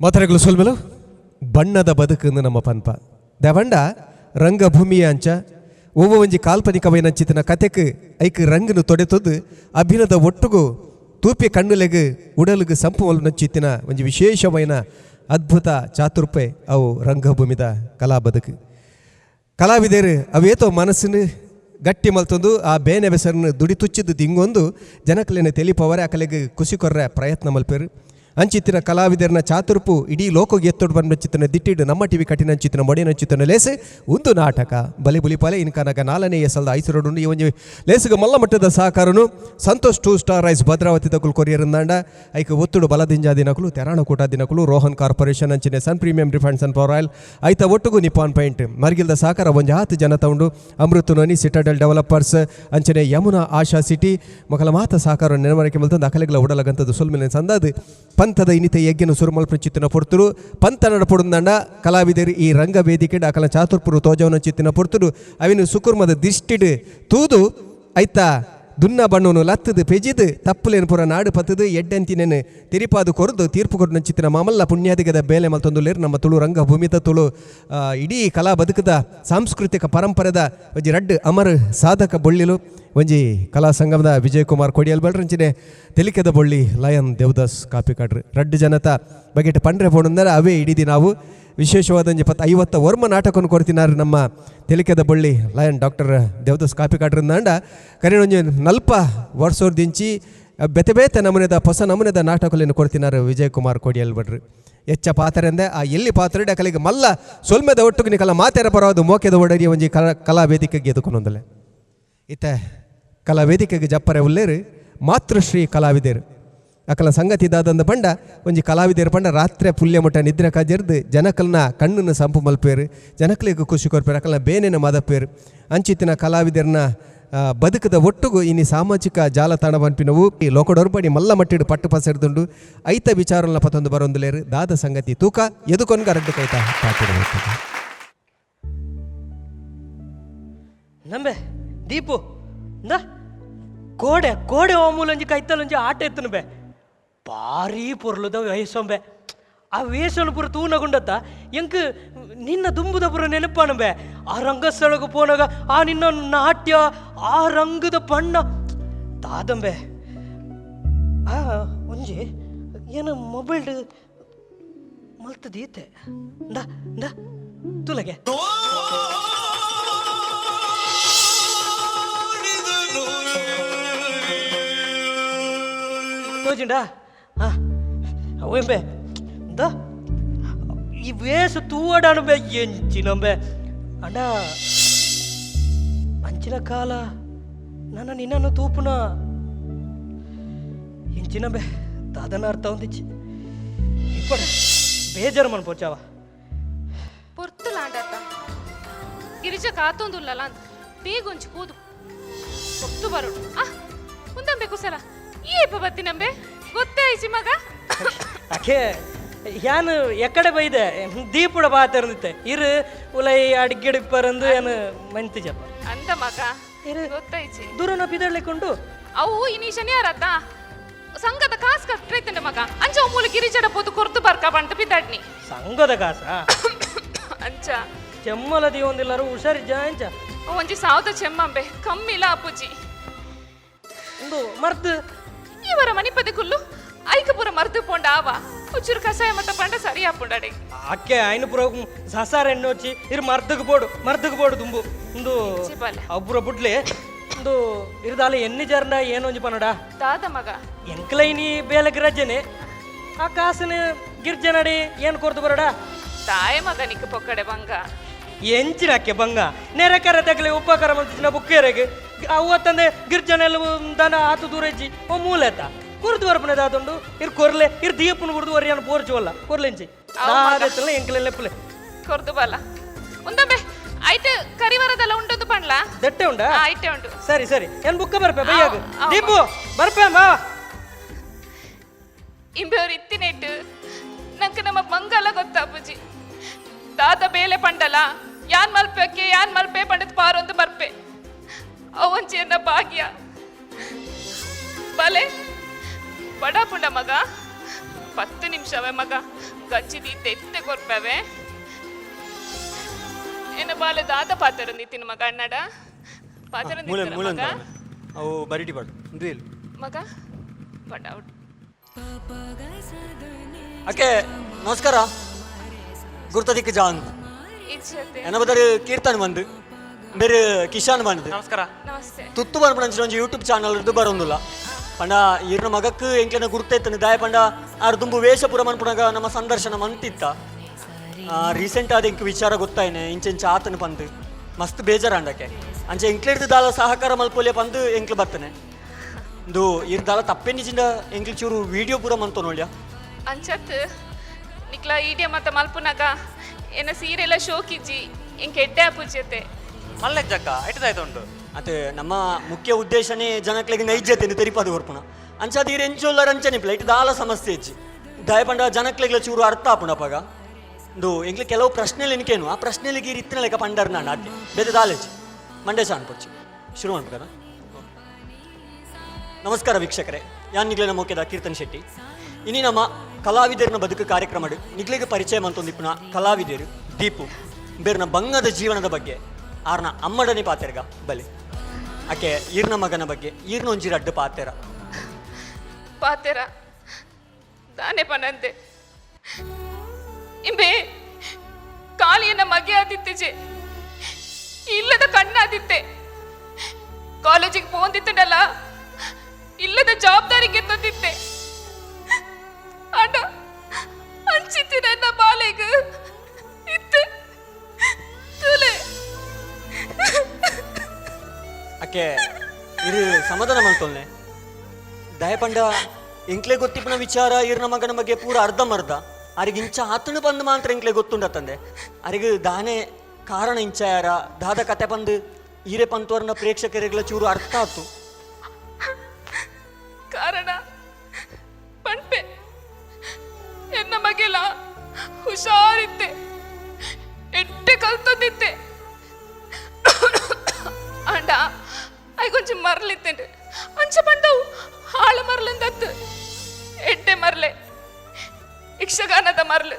ಮಾತರೆಗಳು ಸೊಲ್ಮೆಲು. ಬಣ್ಣದ ಬದುಕನ್ನು ನಮ್ಮ ಪನ್ಪ ದೇವಂಡ ರಂಗಭೂಮಿಯ ಅಂಚ ಒವ್ವ ಒಂಜಿ ಕಾಲ್ಪನಿಕವೈನಂಚಿತನ ಕತೆಕ್ ಐಕ್ ರಂಗನು ತೊಡೆತೊದ್ದು ಅಭಿನದ ಒಟ್ಟುಗು ತೂಪಿ ಕಣ್ಣುಲೆಗ್ ಉಡಲುಗು ಸಂಪು ನಂಚಿತ್ತಿನ ಒಂಜಿ ವಿಶೇಷವೈನ ಅದ್ಭುತ ಚಾತುರ್ಪೆ ಅವು ರಂಗಭೂಮಿದ ಕಲಾ ಬದುಕು. ಕಲಾವಿದರು ಅವೇತೋ ಮನಸ್ಸಿನ ಗಟ್ಟಿ ಮಲ್ತೊಂದು ಆ ಬೇನೆ ಬೆಸರನ್ನು ದುಡಿ ತುಚ್ಚಿದ್ದು ದಿಂಗೊಂದು ಜನಕಲೆನ ತೆಲಿಪವರೆ ಅಕಲೆಗ್ ಖುಷಿ ಕೊರ್ರೆ ಪ್ರಯತ್ನ ಮಲ್ಪೆರು. ಅಂಚಿತ್ತಿನ ಕಲಾವಿದರನ ಚಾತುರ್ಪು ಇಡೀ ಲೋಕೋಗೆ ಎತ್ತೊಡು ಬಂಚಿತ್ತಿನ ದಿಟ್ಟಿಡು ನಮ್ಮ ಟಿವಿ ಕಠಿಣಂಚಿತ್ತಿನ ಮೊಡಿನಂಚಿತ್ತಿನ ಲೇಸ್ ಒಂದು ನಾಟಕ ಬಲಿ ಬುಲಿಪಾಲೆ ಇನ್ಕನಗ ನಾಲ್ನೇ ಸಲದ ಐಸರೋಡು. ಈ ಒಂಜಿ ಲೇಸುಗ ಮಲ್ಲ ಮಟ್ಟದ ಸಹಕಾರನು Santosh two star rice Bhadravati ದಕುಲು ಕೊರಿಯರಂದಾಂಡ. ಐಕ್ ಒತ್ತುಡು ಬಲದಿಂಜಾ ದಿನಕುಲು ತೆರಾಣ ಕೂಟ ದಿನಕುಲು ರೋಹನ್ ಕಾರ್ಪೊರೇಷನ್ ಅಂಚಿನೆ Sun Premium Refined Sunflower Oil ಐತ ಒಟ್ಟುಗು ನಿಪಾನ್ ಪೈಂಟ್ ಮರ್ಗಿಲ್ದ ಸಹಕಾರ ಒಂಜಿ ಆತು ಜನ ಉಂಡು. ಅಮೃತ ನೋನಿ, ಸಿಟಾಡೆಲ್ ಡೆವಲಪರ್ಸ್ ಅಂಚನೆ ಯಮುನಾ ಆಶಾ ಸಿಟಿ ಮಕಲ ಮಾತ ಸಹಕಾರ ನೆನವರಿಕೆ ಮಲ್ತಂದು ಅಕಲೆಗಳ ಉಡಲಗಂತದ್ದು ಸೊಲ್ಮೆಲೆ ಸಂದಾದು ಪಂಥದ ಇನಿತ ಯಜ್ಞನ ಸುರುಮಲ್ಪ ಚಿತ್ತಿನ ಪೊರ್ತುಡು ಪಂಥ ನಡಪೊಡುಂದಂಡ. ಕಲಾವಿದರು ಈ ರಂಗ ವೇದಿಕೆ ಅಕಲ ಚಾತುರ್ಪುರು ತೋಜವನ ಚಿತ್ತಿನ ಪೊರ್ತುಡು ಅವಿನ ಸುಕುರ್ಮದ ದಿಷ್ಟಿಡ್ ತೂದು ಐತ ದುನ್ನ ಬಣ್ಣನು ಲತ್ತದು ಪೆಜಿದು ತಪ್ಪುಲೇನು ಪುರ ನಾಡು ಪತ್ತದು ಎಡ್ಡೆಂತಿನೇನು ತಿರಿಪಾದು ಕೊರದು ತೀರ್ಪು ಕೊಟ್ಟು ಚಿತ್ತಿನ ಮಾಮಲ್ಲ ಪುಣ್ಯಾದಿಗದ ಬೇಲೆ ಮಲ್ತೊಂದುಲ್ಲೇರು. ನಮ್ಮ ತುಳು ರಂಗಭೂಮಿತ ತುಳು ಇಡೀ ಕಲಾ ಬದುಕದ ಸಾಂಸ್ಕೃತಿಕ ಪರಂಪರೆದ ಒಂಜಿ ರಡ್ಡ್ ಅಮರ್ ಸಾಧಕ ಬೊಳ್ಳಿಲು ಒಂಜಿ ಕಲಾ ಸಂಗಮದ ವಿಜಯಕುಮಾರ್ ಕೊಡಿಯಲ್ ಬಲ್ರಂಚಿನೆ ತೆಲಿಕೆದ ಬೊಳ್ಳಿ ಲಯನ್ ದೇವದಾಸ್ ಕಾಪಿಕಾಡ್ರು. ರಡ್ಡ್ ಜನತ ಬಗೆಟ್ ಪಂಡ್ರೆ ಪೋಣಂದರೆ ಅವೇ ಹಿಡಿದಿ ನಾವು ವಿಶೇಷವಾದ ಒಂಜಿ ಪತ್ತು 50 ವರ್ಮ ನಾಟಕವನ್ನು ಕೊಡ್ತಿನಾರು. ನಮ್ಮ ತೆಲಿಕೆದ ಬೊಳ್ಳಿ ಲಯನ್ ಡಾಕ್ಟರ್ ದೇವದಾಸ್ ಕಾಪಿಕಾಡ್ರಂದಾಂಡ ಕರೆ ಒಂಜಿ ನಲ್ಪ ವರ್ಷೋರ್ದಿಂಚಿ ಬೇತೆ ಬೇತೆ ನಮೂನೆದ ಹೊಸ ನಮೂನೆದ ನಾಟಕಗಳನ್ನು ಕೊಡ್ತಿನಾರು ವಿಜಯಕುಮಾರ್ ಕೊಡಿಯಲ್ ಭಟ್ರು. ಎಚ್ಚ ಪಾತ್ರೆಂದೆ ಆ ಎಲ್ಲಿ ಪಾತ್ರೆ ಅಕಲಿಗೆ ಮಲ್ಲ ಸೊಲ್ಮೆದ ಒಟ್ಟುಗೆ ನಿಕಲ ಮಾತೆರ ಪರವಾದ ಮೋಕೆದ ಒಡರಿ ಒಂಜಿ ಕಲಾ ಕಲಾ ವೇದಿಕೆಗೆ ಎದುಕೊನೊಂದಲೆ. ಇತ್ತ ಕಲಾ ವೇದಿಕೆಗೆ ಜಪ್ಪರೆ ಉಲ್ಲೇರು ಮಾತೃಶ್ರೀ ಕಲಾವಿದರು. ಅಕಲ ಸಂಗತಿ ದಾದಂದ ಪಂಡ ಒಂಜಿ ಕಲಾವಿದರು ಪಂಡ ರಾತ್ರಿ ಪುಲ್ಯ ಮುಟ್ಟ ನಿದ್ರೆ ಕಜರ್ದು ಜನಕಲ್ನ ಕಣ್ಣನ್ನು ಸಂಪು ಮಲ್ಪೇರು, ಜನಕಲಿಗೆ ಖುಷಿ ಕೊರ್ಪೇರು, ಅಕಲ್ನ ಬೇನೆನ ಮದಪೇರು. ಅಂಚಿತ್ತಿನ ಕಲಾವಿದರನ್ನ ಬದುಕದ ಒಟ್ಟುಗು ಇನಿ ಸಾಮಾಜಿಕ ಜಾಲತಾಣ ಪನ್ಪಿನವು ಈ ಲೋಕಡೊರ್ಬಡಿ ಮಲ್ಲ ಮಟ್ಟಿಡು ಪಟ್ಟು ಪಸೆರ್ದುಂಡು. ಐತ ವಿಚಾರನ ಪತೊಂದು ಬರೊಂದುಲೇರು. ದಾದ ಸಂಗತಿ ತೂಕ ಎದುಕೊನ್ಗ ರಡ್ಡು ಕೈತ ಪಾತಿಡ. ನಂಬೆ ದೀಪು ಇಂದ ಕೋಡೆ ಕೋಡೆ ಓಮೂಲೊಂಜಿ ಕೈತಲೊಂಜಿ ಆಟ ಎತ್ತನು ಬೆ ಭಾರಿ ಪೊರ್ಲುದ ವಯಸ್ಸೊಂಬೆ. ಆ ವೇಷನು ಪೂರ ತೂನಗುಂಡತ್ತ ಎಂಕ್ ನಿನ್ನ ದುಂಬುದ ಪೂರ ನೆನಪಾನಂಬೆ. ಆ ರಂಗಸ್ಥಳಕ್ಕೆ ಪೋನಾಗ ಆ ನಿನ್ನ ನಾಟ್ಯ, ಆ ರಂಗದ ಬಣ್ಣ ದಾದಂಬೆ. ಆ ಒಂಜಿ ಏನು ಮೊಬೈಲ್ ಮಲ್ತದೀತೆ ಇಂದ ಇಂದ ತುಲಗೆ ತೋಜಿಂಡ. ಆ ಅವೆಂಬೆ ಇಂದ ಈ ವೇಷ ತೂವಡಾಣಂಬೆ ಎಂಚಿನಂಬೆ ಅಣ್ಣ ಅಂಚಿನ ಕಾಲ ನನ್ನ ನಿನ್ನನ್ನು ತೂಪುನ ಎಂಚಿನಂಬೆ ದಾದನ ಅರ್ಥ ಒಂದಿಚ್ಚಿ ಇಪ್ಪಡ ಬೇಜಾರು ಮನ್ ಪೋಚಾವ. ಪೊರ್ತುಲಾಂಡತ್ತ ಗಿರಿಜ ಕಾತೊಂದುಲ್ಲಲ್ಲ ಅಂತ ಬೇಗೊಂಚಿ ಕೂದು ಹೊತ್ತು ಬರೋಡು. ಆ ಉಂದಂಬೆ ಕುಸಲ ಈ ಏಪ ಬತ್ತಿನಂಬೆ ಗೊತ್ತೇ ಐಚಿ ಮಗ. ಅಖೇ ಯಾನು ಎಕ್ಕಡೆ ಬೈದೆ ದೀಪುಡ ಬಾತಿರ್ದಿತ್ತೆ ಇರು ಉಲೈ ಅಡ್ಗಿಡಿಪ್ಪರಂದು ಏನು ಮಂತಿಜಪ್ಪ. ಅಂದ ಮಗ. ಇರು. ಗೊತ್ತೈಚಿ. ದೂರನ ಬಿದಳ್ಳಿಕೊಂಡು. ಅವು ಇನಿ ಶನಿವಾರ ಅತ್ತ ಸಂಘದ ಕಾಸು ಕಟ್ಟೈತಂಡ ಮಗ. ಅಂಚ ಮೂಲ ಗಿರಿಜಡ ಪೋದು ಕೊರ್ತು ಬರ್ಕ ಬಂತ ಬಿದ್ದಾಡ್ನಿ. ಸಂಘದ ಕಾಸ? ಅಂಚ. ಚೆಮ್ಮಲ ದೀವೊಂದಿಲ್ಲರು ಹುಷಾರಿಜ್ಜ ಅಂಚ? ಒಂಜಿ ಸಾವದ ಚೆಮ್ಮಂಬೆ ಕಮ್ಮಿಲ ಅಪ್ಪುಜಿ. ಒಂದು ಮರ್ದು. ಇವರ ಮಣಿಪದೆ ಕುಲ್ಲು ಐಕ ಪೂರ ಮರ್ದು ಪೋಂಡ ಆವ ಉಚ್ಚುರು ಕಷಾಯ ಮತ್ತ ಪಂಡ ಸರಿ ಆಪುಂಡಡೆ. ಅಕ್ಕೆ ಐನು ಪುರ ಸಸಾರ ಎಣ್ಣೆ వచ్చి ಇರು ಮರ್ದಗ್ ಬೋಡು ಮರ್ದಗ್ ಬೋಡು ದುಂಬು ಒಂದು ಬಾಲೆ. ಅಬ್ಬುರ ಬುಡ್ಲೆ ಒಂದು ಇರ್ದಾಲ ಎಣ್ಣೆ ಜಾರಂಡ ಏನೊಂಜಿ ಪನಡ. ದಾದ ಮಗ? ಎಂಕ್ಲೈನಿ ಬೇಲಕ್ ರಜನೆ ಆ ಕಾಸನ ಗಿರ್ಜನಡಿ ಏನು ಕೊರ್ದು ಬರಡ. ತಾಯ ಮಗ ನಿಕ್ಕ ಪೊಕ್ಕಡೆ ಬಂಗ. ಎಂಚಿನಕ್ಕೆ ಬಂಗ ನೆರೆಕರ ತಗಲಿ ಉಪಕಾರ ಮಂತಿನ ಬುಕ್ಕೇರೆಗೆ ಅವತ್ತಂದೆ ಗಿರ್ಜನ ಎಲ್ಲ ದನ ಆತು ದೂರ ಇಜ್ಜಿ ಓ ಮೂಲೆತ ಕುರ್ದು ಬರ್ಪನೆ ದಾದುಂಡು ಇರ್ ಕೊರ್ಲೆ ಇರ್ ದೀಪನ ಕುರ್ದು ವರಿಯಾನ ಪೋರ್ಚುವಲ್ಲ ಕೊರ್ಲೆಂಚಿ ದಾದೆತ್ತಲ್ಲ ಎಂಕ್ಲೆ ಲೆಪ್ಪಲೆ. ಕೊರ್ದು ಬಲ್ಲ ಉಂದಂಬೆ ಐತೆ ಕರಿವರದಲ್ಲ ಉಂಡೊಂದು ಪಂಡ್ಲ. ದಟ್ಟೆ ಉಂಡಾ? ಐತೆ ಉಂಡು. ಸರಿ ಸರಿ ಏನ್ ಬುಕ್ಕ ಬರ್ಪೆ ಬೈಯಾಗ. ಆವ್. ದೀಪು ಬರ್ಪೆ ಬಾ. ಇಂಬೆಯವ್ರು ಇತ್ತಿನೆಟ್ಟು ನಂಗೆ ನಮ್ಮ ಬಂಗಲ ಗೊತ್ತಾಪುಜಿ. ದಾದ ಬೇಲೆ ಪಂಡಲ ಯಾನ್ ಮಲ್ಪಕ್ಕೆ ಯಾನ್ ಮಲ್ಪೆ ಪಂಡತ್ ಪಾರೊಂದು ಬರ್ಪೆ ಅವಂಚಿ ಎನ್ನ ಭಾಗ್ಯ ಬಲೆ ಬಡ ಪುಂಡ ಮಗ. 10 ನಿಮಿಷವೇ ಮಗ ಗಂಜಿ ದೀತೆ ಎತ್ತೆ ಕೊರ್ಪವೆ. ಎನ್ನ ಬಾಲ ದಾದ ಪಾತ್ರ ನಿತಿನ ಮಗ ಅಣ್ಣಡ ಪಾತ್ರ. ಮೂಲೆ ಮೂಲೆ. ಮಗ. ಅವು ಬರಿಟಿ ಪಾಡು ಇಂದು. ಮಗ ಬಡ ಔಟ್. ಅಕ್ಕೆ ನಮಸ್ಕಾರ, ಗುರ್ತದಿಕ್ಕ ಜಾನ್. ಇಜ್ಜತೆ. ಎನ್ನ ಬದಲು ಕೀರ್ತನ್ ಬಂದು ಬೇರೆ ಕಿಶಾನ್ ಬಂದು. ನಮಸ್ಕಾರ. ನಮಸ್ತೆ. ತುತ್ತು ಬರ್ಪಣಂಚಿನ ಒಂಜಿ ಯೂಟ್ಯೂಬ್ ಚಾನಲ್ ಇದ್ದು ಬರೋಂದಿಲ್ಲ ಪಂಡ ಈರ್ನ ಮಗಕ್ಕೆ ಎಂಕ್ಲೆನ ಗುರ್ತೈತನ ದಾಯ ಪಂಡ ಆರ್ ದುಂಬು ವೇಷ ಪುರ ಮನ್ಪುನಾಗ ನಮ್ಮ ಸಂದರ್ಶನ ಮಂತಿತ್ತ. ರೀಸೆಂಟ್ ಆದ ಎಂಕ್ ವಿಚಾರ ಗೊತ್ತಾಯ್ನೆ ಇಂಚೆಂಚ ಆತನ ಪಂದು ಮಸ್ತ್ ಬೇಜಾರಾಂಡಕ್ಕೆ. ಅಂಚೆ ಎಂಕ್ಲೆಡ್ದು ದಾಲ ಸಹಕಾರ ಮಲ್ಪೊಲೆ ಪಂದು ಎಂಕ್ಲು ಬರ್ತನೆ. ಇಂದು ಇರ್ ದಾಲ ತಪ್ಪೆನಿಜಿಂದ ಎಂಕ್ಲು ಚೂರು ವಿಡಿಯೋ ಪೂರ ಮಂತೊನೊಳ್ಯ. ಅಂಚತ್ ನಿಕ್ಲ ಈಡಿಯ ಮತ್ತ ಮಲ್ಪುನಾಗ ಎನ್ನ ಸೀರೆ ಎಲ್ಲ ಶೋಕಿಜ್ಜಿ, ಇಂಕ ಎಡ್ಡೆ ಪೂಜ್ಯತೆ. ಮಲ್ಲೆಜ್ಜಕ್ಕ ಎಟ್ಟದಾಯ್ತು ಉಂಟು. ಅತ್ತೆ ನಮ್ಮ ಮುಖ್ಯ ಉದ್ದೇಶನೇ ಜನಕ್ಲೆಗ್ ನೈಜತೆನು ತೆರಿಪಾದು ಕೊರ್ಪುನ. ಅಂಚಾದ ಈರ್ ಎಂಚೊಲ್ಲ ರಂಚನೆ ಪ್ಲೇಟ್ ದಾಲ ಸಮಸ್ಯೆ ಇಜ್ಜಿ. ದಯಪಂಡ ಜನಕ್ಲೆಗ್ಲ ಚೂರು ಅರ್ಥ ಆಪುಂಡು ಅಪಗ. ಇಂದು ಎಂಕ್ಲೆ ಕೆಲವು ಪ್ರಶ್ನೆలు ಎನಿಕೇನು ಆ ಪ್ರಶ್ನೆಲಿಗೆ ಈರ್ ಇತ್ತಿನ ಲೆಕ್ಕ ಪಂಡರ್ ನಾಂಡ ಅತ್ತೆ ಬೇತೆ ದಾಲೇಜಿ ಮಂಡೇ ಅನ್ಪೊಡ್ಚಿ ಶುರು ಮಾಡ್ಬೇಕದ. ನಮಸ್ಕಾರ ವೀಕ್ಷಕರೇ, ಯಾನ್ ನಿಗ್ಲೆನ ಮೋಕೆದ ಕೀರ್ತನ್ ಶೆಟ್ಟಿ. ಇನಿ ನಮ್ಮ ಕಲಾವಿದರನ ಬದುಕು ಕಾರ್ಯಕ್ರಮಡ್ ನಿಗ್ಲೆಗ್ ಪರಿಚಯ ಮಂತೊಂದಿಪ್ಪುನ ಕಲಾವಿದರು ದೀಪು ಬೇರ್ನ ಬಂಗದ ಜೀವನದ ಬಗ್ಗೆ ಆರ್ನ ಅಮ್ಮಡನೆ ಪಾತೆರ್ಗ ಬಲಿ. ಆಕೆ ಈರ್ನ ಮಗನ ಬಗ್ಗೆ ಈರ್ನ ಒಂಜಿ ರಡ್ಡು ಪಾತೆರ. ಪಾತೆರ ದಾನೆ ಪನಂತೆ, ಇಂಬೆ ಕಾಳಿಯನ್ನ ಮಗೆ ಆದಿತ್ತೆಜೆ, ಇಲ್ಲದ ಕಣ್ಣಾದಿತ್ತೆ. ಕಾಲೇಜಿಗೆ ಪೋಂದಿತ್ತಡಲ್ಲ ಇಲ್ಲದ ಜವಾಬ್ದಾರಿಗೆ ತಂದಿತ್ತೆ. ಅಣ್ಣ ಅಂಚಿತ್ತಿನ ನನ್ನ ಬಾಲೆಗ್ ಇತ್ತೆ ತುಲೆ. ಆಕೆ ಇರು ಸಮಾಧಾನ ಮಲ್ತೊಲ್ನೆ. ದಯಪಂಡ ಎಂಕ್ಲೆ ಗೊತ್ತಿಪ್ಪನ ವಿಚಾರ ಈರ್ನ ಮಗನ ಬಗ್ಗೆ ಪೂರ ಅರ್ಧಂಬರ್ಧ. ಅರಿಗೆ ಇಂಚ ಆತನು ಬಂದು ಮಾತ್ರ ಎಂಕ್ಲೆ ಗೊತ್ತುಂಡತ್ತಂದೆ. ಅರಿಗೆ ದಾನೆ ಕಾರಣ ಇಂಚ ಯಾರ ದಾದ ಕತೆ ಬಂದು ಈರೆ ಪಂತೋರ್ನ ಪ್ರೇಕ್ಷಕರಿಗೆಲ್ಲ ಚೂರು ಅರ್ಥ ಆತು. ಕಾರಣ ಪಂಪೆ, ಎನ್ನ ಮಗೆಲ ಹುಷಾರಿತ್ತೆ, ಎಟ್ಟೆ ಕಲ್ತೊಂದಿತ್ತೆ. ಅಂಡ ಐಗೊಂಚಿ ಮರಲಿತ್ತೇನೆ. ಅಂಚ ಪಂಡವು ಹಾಳು ಮರಲಿಂದತ್ತು, ಎಡ್ಡೆ ಮರಲೆ, ಯಕ್ಷಗಾನದ ಮರಲು.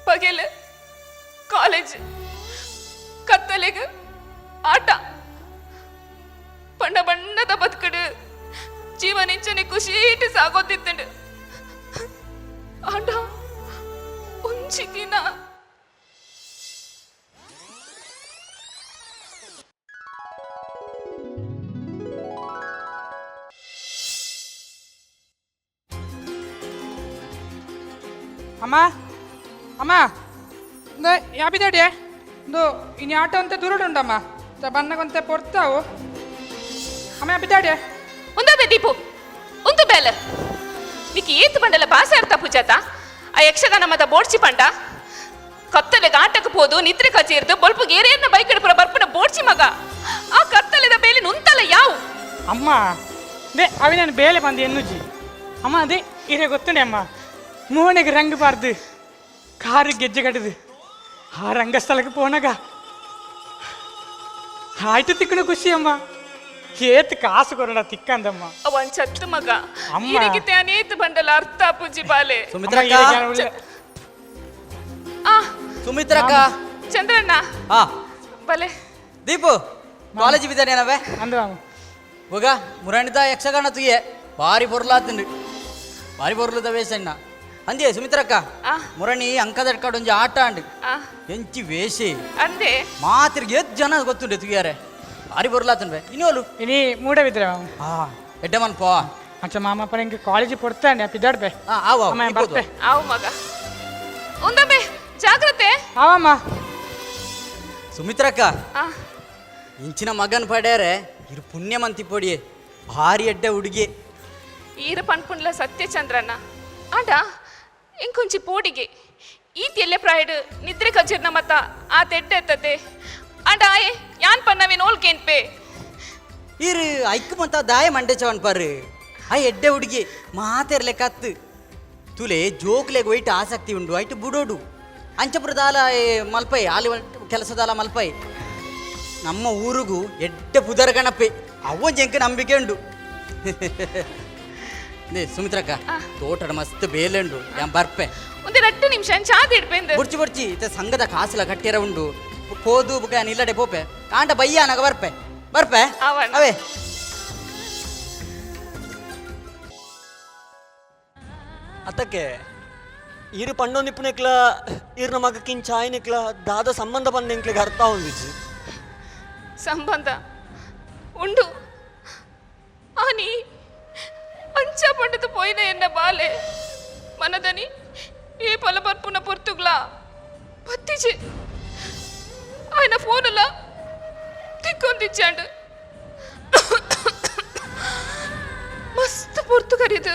ಪಗೆಲು ಕಾಲೇಜ್, ಕತ್ತಲೆಗೆ ಆಟ. ಬಣ್ಣ ಬಣ್ಣದ ಬದುಕಡು ಜೀವನ ಇಂಚನೆ ಖುಷಿ ಸಾಗೋತಿತ್ತಂಡು. ಆಂಡ ಒಂಜಿ ದಿನ ಅಮ್ಮ ಅಮ್ಮ, ಇಂದು ಯಾಪಿದಾಡಿಯೆ ಇಂದು ಇನಿ ಆಟೋ ಅಂತ ದುರುಡುಂಡಮ್ಮ ಬನ್ನಗೊಂತೆ ಪೊರ್ತಾವು. ಅಮ್ಮ, ಯಾಪಿದಾಡಿಯೆ? ಒಂದೊಬ್ಬೆ ದೀಪು ಒಂದು ಬೇಲ ನಿಕ್ಕಿ ಏತ್ ಬಂಡಲ ಭಾಷೆ ಅರ್ಥ ಪೂಜಾತ. ಆ ಯಕ್ಷಗಾನ ಮತ ಬೋಡ್ಚಿ ಪಂಡ ಕತ್ತಲೆಗೆ ಆಟಕ್ಕೆ ಪೋದು ನಿದ್ರೆ ಕಚೇರ್ದು ಬೊಲ್ಪು ಏರೇರ್ನ ಬೈಕ್ ಹಿಡ್ಪುರ ಬರ್ಪುನ ಬೋಡ್ಚಿ ಮಗ. ಆ ಕತ್ತಲೆದ ಬೇಲೆ ನುಂತಲ ಯಾವು? ಅಮ್ಮ, they ಅವಿ ನಾನು ಬೇಲೆ ಬಂದು ಎನ್ನುಜಿ ಅಮ್ಮ. ಅದೇ ಇರೇ ಗೊತ್ತುಂಡೆ ಅಮ್ಮ, ಮೋನೆಗೆ ರಂಗ್ ಬಾರ್ದು ಕಾರು ಗೆಜ್ಜೆ ಕಟ್ಟದು ಆ ರಂಗಸ್ಥಳಕ್ಕೆ ಪೋನಾಗ ಆಯ್ತು ತಿಕ್ಕಣ ಖುಷಿ ಅಮ್ಮ. ಏತ್ ಕಾಸು ಕೊರಡ ತಿಕ್ಕಂದಮ್ಮ. ಅವನ್ ಚತ್ತು ಮಗ. ಅಮ್ಮ. ಈರಿಗೆ ಅನೇತ ಬಂಡಲ ಅರ್ಥ ಪೂಜಿ ಬಾಲೆ. ಸುಮಿತ್ರಕ್ಕ. ಅಮ್ಮ, ಈರಿಗೆ ಒಳ್ಳೆ- ಆ. ಸುಮಿತ್ರಕ್ಕ. ಚಂದ್ರಣ್ಣ. ಹಾ. ಬಲೆ. ದೀಪು, ಕಾಲೇಜ್ ಬಿದ್ದಾನೇನವೇ? ಅಂದು ಮಾಮ. ಹೋಗ ಮುರಣಿದ ಯಕ್ಷಗಾನ ತುಯೆ, ಭಾರಿ ಪೊರ್ಲಾತುಂಡು, ಭಾರಿ ಪೊರ್ಲುದ ವೇಷಣ್ಣ ಅಂದೆ ಸುಮಿತ್ರಕ್ಕ. ಆ. ಮುರಣಿ ಅಂಕದಡ್ಕಡ್ ಒಂಜಿ ಆಟ ಅಂಡು. ಆ. ಎಂಚಿ ವೇಷಿ! ಅಂದೆ. ಮಾತಿರ್ಗೆ ಎತ್ ಜನ ಗೊತ್ತುಂಡೆ ತುಗಿಯಾರೆ, ಭಾರಿ ಪೊರ್ಲಾತುಂಡೆ. ಇನ್ನೋಲು? ಇನಿ ಮೂಡಬಿದ್ರೆ ಮಾಮ. ಹಾ, ಎಡ್ಡೆ ಮನ್ಪೋ. ಅಚ್ಚ ಮಾಮ, ಪರ ಹಿಂಗೆ ಕಾಲೇಜಿಗೆ ಕೊಡ್ತಾನೆ ಪಿದಾಡ್ಬೆ. ಹಾ, ಆವು, ಆವು, ಅಮ್ಮ. ಇಪ್ಪತ್ತು. ಬರ್ತೆ. ಆವು ಮಗ, ಒಂದೊಮ್ಮೆ ಜಾಗ್ರತೆ. ಆವಮ್ಮ. ಸುಮಿತ್ರಕ್ಕ. ಆ. ಇಂಚಿನ ಮಗನ್ ಪಡ್ಯಾರೆ ಇರು ಪುಣ್ಯಮಂತಿ ಪೊಡಿಯೆ, ಭಾರಿ ಎಡ್ಡೆ ಹುಡುಗಿ. ಈರ ಪನ್ಪುಂಡ್ಲ ಸತ್ಯ ಚಂದ್ರಣ್ಣ. ಆಂಡ ಇಂಕೊಂಚಿ ಪೋಡಿಗೆ ಈತ್ ಎಲ್ಲೆ ಪ್ರಾಯಡ್ ನಿದ್ರೆ ಕಜಿರ್ನ ಮತ್ತ ಆ ತೆಡ್ಡೆ ಎತ್ತತೆ. ಆಂಡ ಆಯೆ ಯಾನ್ ಪನ್ನವಿನ್ ಓಲ್ಕೇನ್ಪೆ. ಇರು ಐಕ್ ಮಂತ ದಾಯ ಮಂಡೆ ಚವನ್ ಪರ್ ಆ ಎಡ್ಡೆ ಹುಡುಗಿ ಮಾತೆರ್ಲೆ ಕತ್ತು ತುಲೆ ಜೋಕ್ಲೆಗ್ ಒಯ್ಟ್ ಆಸಕ್ತಿ ಉಂಡು ಐಟ್ ಬುಡೋಡು. ಅಂಚಪುರ ದಾಲ ಮಲ್ಪೈ ಆಲಿ ಕೆಲಸದಾಲ ಮಲ್ಪೈ. ನಮ್ಮ ಊರುಗು ಎಡ್ಡೆ ಪುದರ್ ಗಣಪೆ ಅವೊಂಜಿ ಎಂಕ್ ನಂಬಿಕೆ ಉಂಡು. ನೇ ಸುಮಿತ್ರಕ್ಕ, ತೋಟದ ಮಸ್ತ್ ಬೇಲೆ ಉಂಡು, ಯಾನ್ ಬರ್ಪೆ. ಒಂದೇ ರಟ್ಟು ನಿಮಿಷ ಚಾದ ಇಡ್ಪೆಂದು. ಬುಡ್ಚಿ ಬುಡ್ಚಿ, ಇತ್ತೆ ಸಂಘದ ಕಾಸುಲ ಕಟ್ಟಿಯರ ಉಂಡು. ಕೋದು ಬುಕ ಯಾನ್ ಇಲ್ಲಡೆ ಪೋಪೆ, ಕಾಂಡ ಬಯ್ಯ ನಗ ಬರ್ಪೆ ಬರ್ಪೆ. ಆವಣ್ಣ. ಅವೇ. ಅತ್ತಕ್ಕೆ ಈರು ಪಂಡೊಂದಿಪ್ಪುನೆಕ್ಲ ಈರ್ನ ಮಗಕ್ಕಿಂಚ ಆಯ್ನೆಕ್ಲ ದಾದ ಸಂಬಂಧ ಬಂದ ಎಂಕ್ಲಿಗೆ ಅರ್ಥ ಒಂದಿಜ್ಜಿ. ಸಂಬಂಧ ಉಂಡು. ಆನಿ ಅಂಚ ಪಂಡದು ಪೋಯಿನ ಎನ್ನ ಬಾಲೆ ಮನದನಿ ఏ పొల పర్పున పొర్తుగ్లా పత్తిచి ఆయన ఫోనులా తిక్కొందిచ్చాడు. మస్తు పొర్తు కరీదు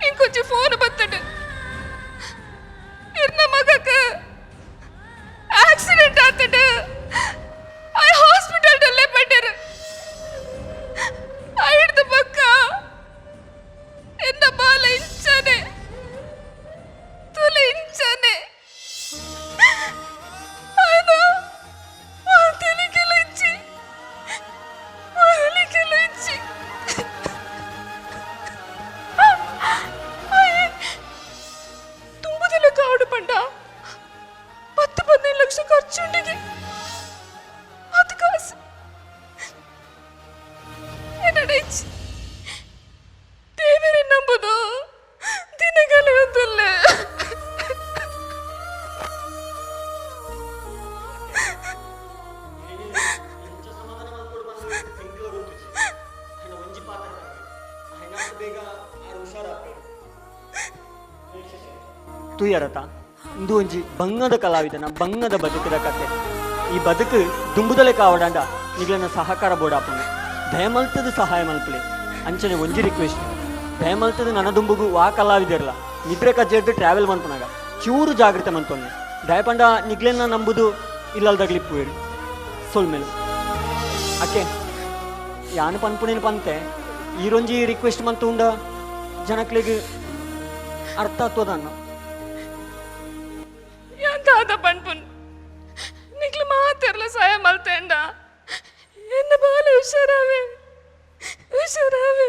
ఇంకొంచెం ఫోన్ బత్తడు, ఇర్న మగకు యాక్సిడెంట్ ఆతడు, ఆ హాస్పిటల్ డల్లే పడ్డారు. ఐదు పక్క ఎన్న బాల ఇంచనే ತುಲೆ ಇಂಚನೆ ఆయన మా తెలికిలించి తెలికిలించి తుంబుదల కాడు పండ 10-15 లక్ష ఖర్చుండిగి ಅದು ಕಾಸು என்னடைச்சு ದೇವರೇ ನಂಬುದು ದಿನಗಳು. ತುಯರತ ಇಂದು ಒಂಜಿ ಬಂಗದ ಕಲಾವಿದನ ಬಂಗದ ಬದುಕದ ಕತೆ. ಈ ಬದುಕು ದುಂಬುದಲೆ ಕಾವಡಾಂಡ ನಿಗ್ಲನ ಸಹಕಾರ ಬೋಡಾಪುಂಡು. ದಯಮಲ್ತದ ಸಹಾಯ ಮಲ್ಪಲೆ. ಅಂಚನೆ ಒಂಜಿ ರಿಕ್ವೆಸ್ಟ್, ದಯಮಲ್ತದ ನನ ದುಂಬುಗು ವಾ ಕಲಾವಿದರ್ಲ ನಿದ್ರೆ ಕಜ್ಜೆಡ್ದು ಟ್ರಾವೆಲ್ ಮನ್ಪುನಾಗ ಚೂರು ಜಾಗೃತೆ ಮಂತೊನ್ನೆ. ದಯಪಂಡ ನಿಗ್ಲೆನ ನಂಬುದು ಇಲ್ಲಲ್ದಗ್ಲಿಪ್ಪುವೇರು ಸೊಲ್ಮೇಲೆ. ಅಕ್ಕೆ ಯಾನು ಪನ್ಪುನೇನು ಪಂತೆ ಈರೊಂಜಿ ರಿಕ್ವೆಸ್ಟ್ ಮಂತು ಉಂಡ ಜನಕ್ಲೆಗ್ ಅರ್ಥ ಆಗ್ತದನ್ನ. ದಾದ ಪನ್ಪುನ್ ನಿಕ್ಲು ಮಾತೆರ್ಲ ಸಹಾಯ ಮಲ್ತೇಂಡ ಎನ್ನ ಬಾಲ ಹುಷಾರಾವೆ ಹುಷಾರಾವೆ.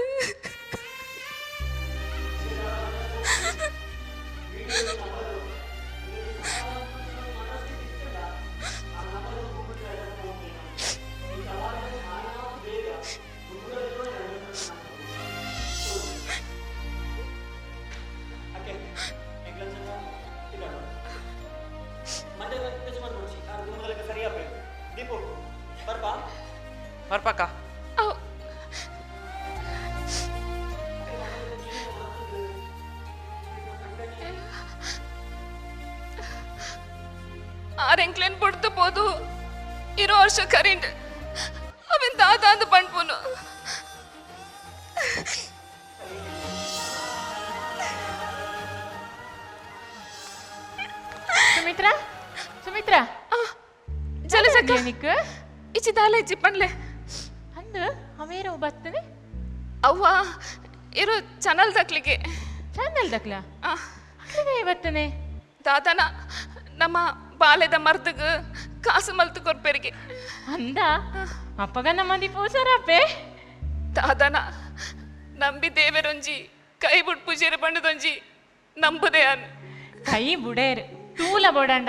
ಬರ್ಪಕ್ಕ. ಅವ್ ಆರೆಂಕ್ಲೇನ್ ಪಡ್ದು ಪೋದು ಇರೋ ವರ್ಷ ಕರಿಂಡ್ ಅವೆನ್ ದಾದ ಅಂದ್ ಪಂಡ್ಪುನು. ಸುಮಿತ್ರಾ, ಸುಮಿತ್ರಾ. ಜಲಜಕ್ಕ. ನಿಕ್ ಇಚ್ಚಿ ದಾಲ ಇಚ್ಚಿ ಪಂಡ್ಲೆ. ಅಂದು ಅವೇರ ಬರ್ತದೆ. ಅವ್ವ ಇರೋ ಚಾನಲ್ ದಕ್ಲಿಗೆ. ಚಾನಲ್ ದಕ್ಲ? ಆ. ಅಕ್ಲಿಗೆ ಬರ್ತನೆ? ದಾದನ ನಮ್ಮ ಬಾಲೆದ ಮರ್ದಗ್ ಕಾಸು ಮಲ್ತು ಕೊರ್ಪೆರಿಗೆ. ಅಂದ ಅಪ್ಪಗ ನಮ್ಮ ದೀಪು ಸರಪ್ಪೆ. ದಾದನ ನಂಬಿ ದೇವರೊಂಜಿ ಕೈ ಬುಡ್ ಪೂಜೆರ ಪಂಡದೊಂಜಿ ನಂಬುದೆ ಅನ್. ಕೈ ಬುಡೇರು ತೂಲ ಬೋಡಂಡ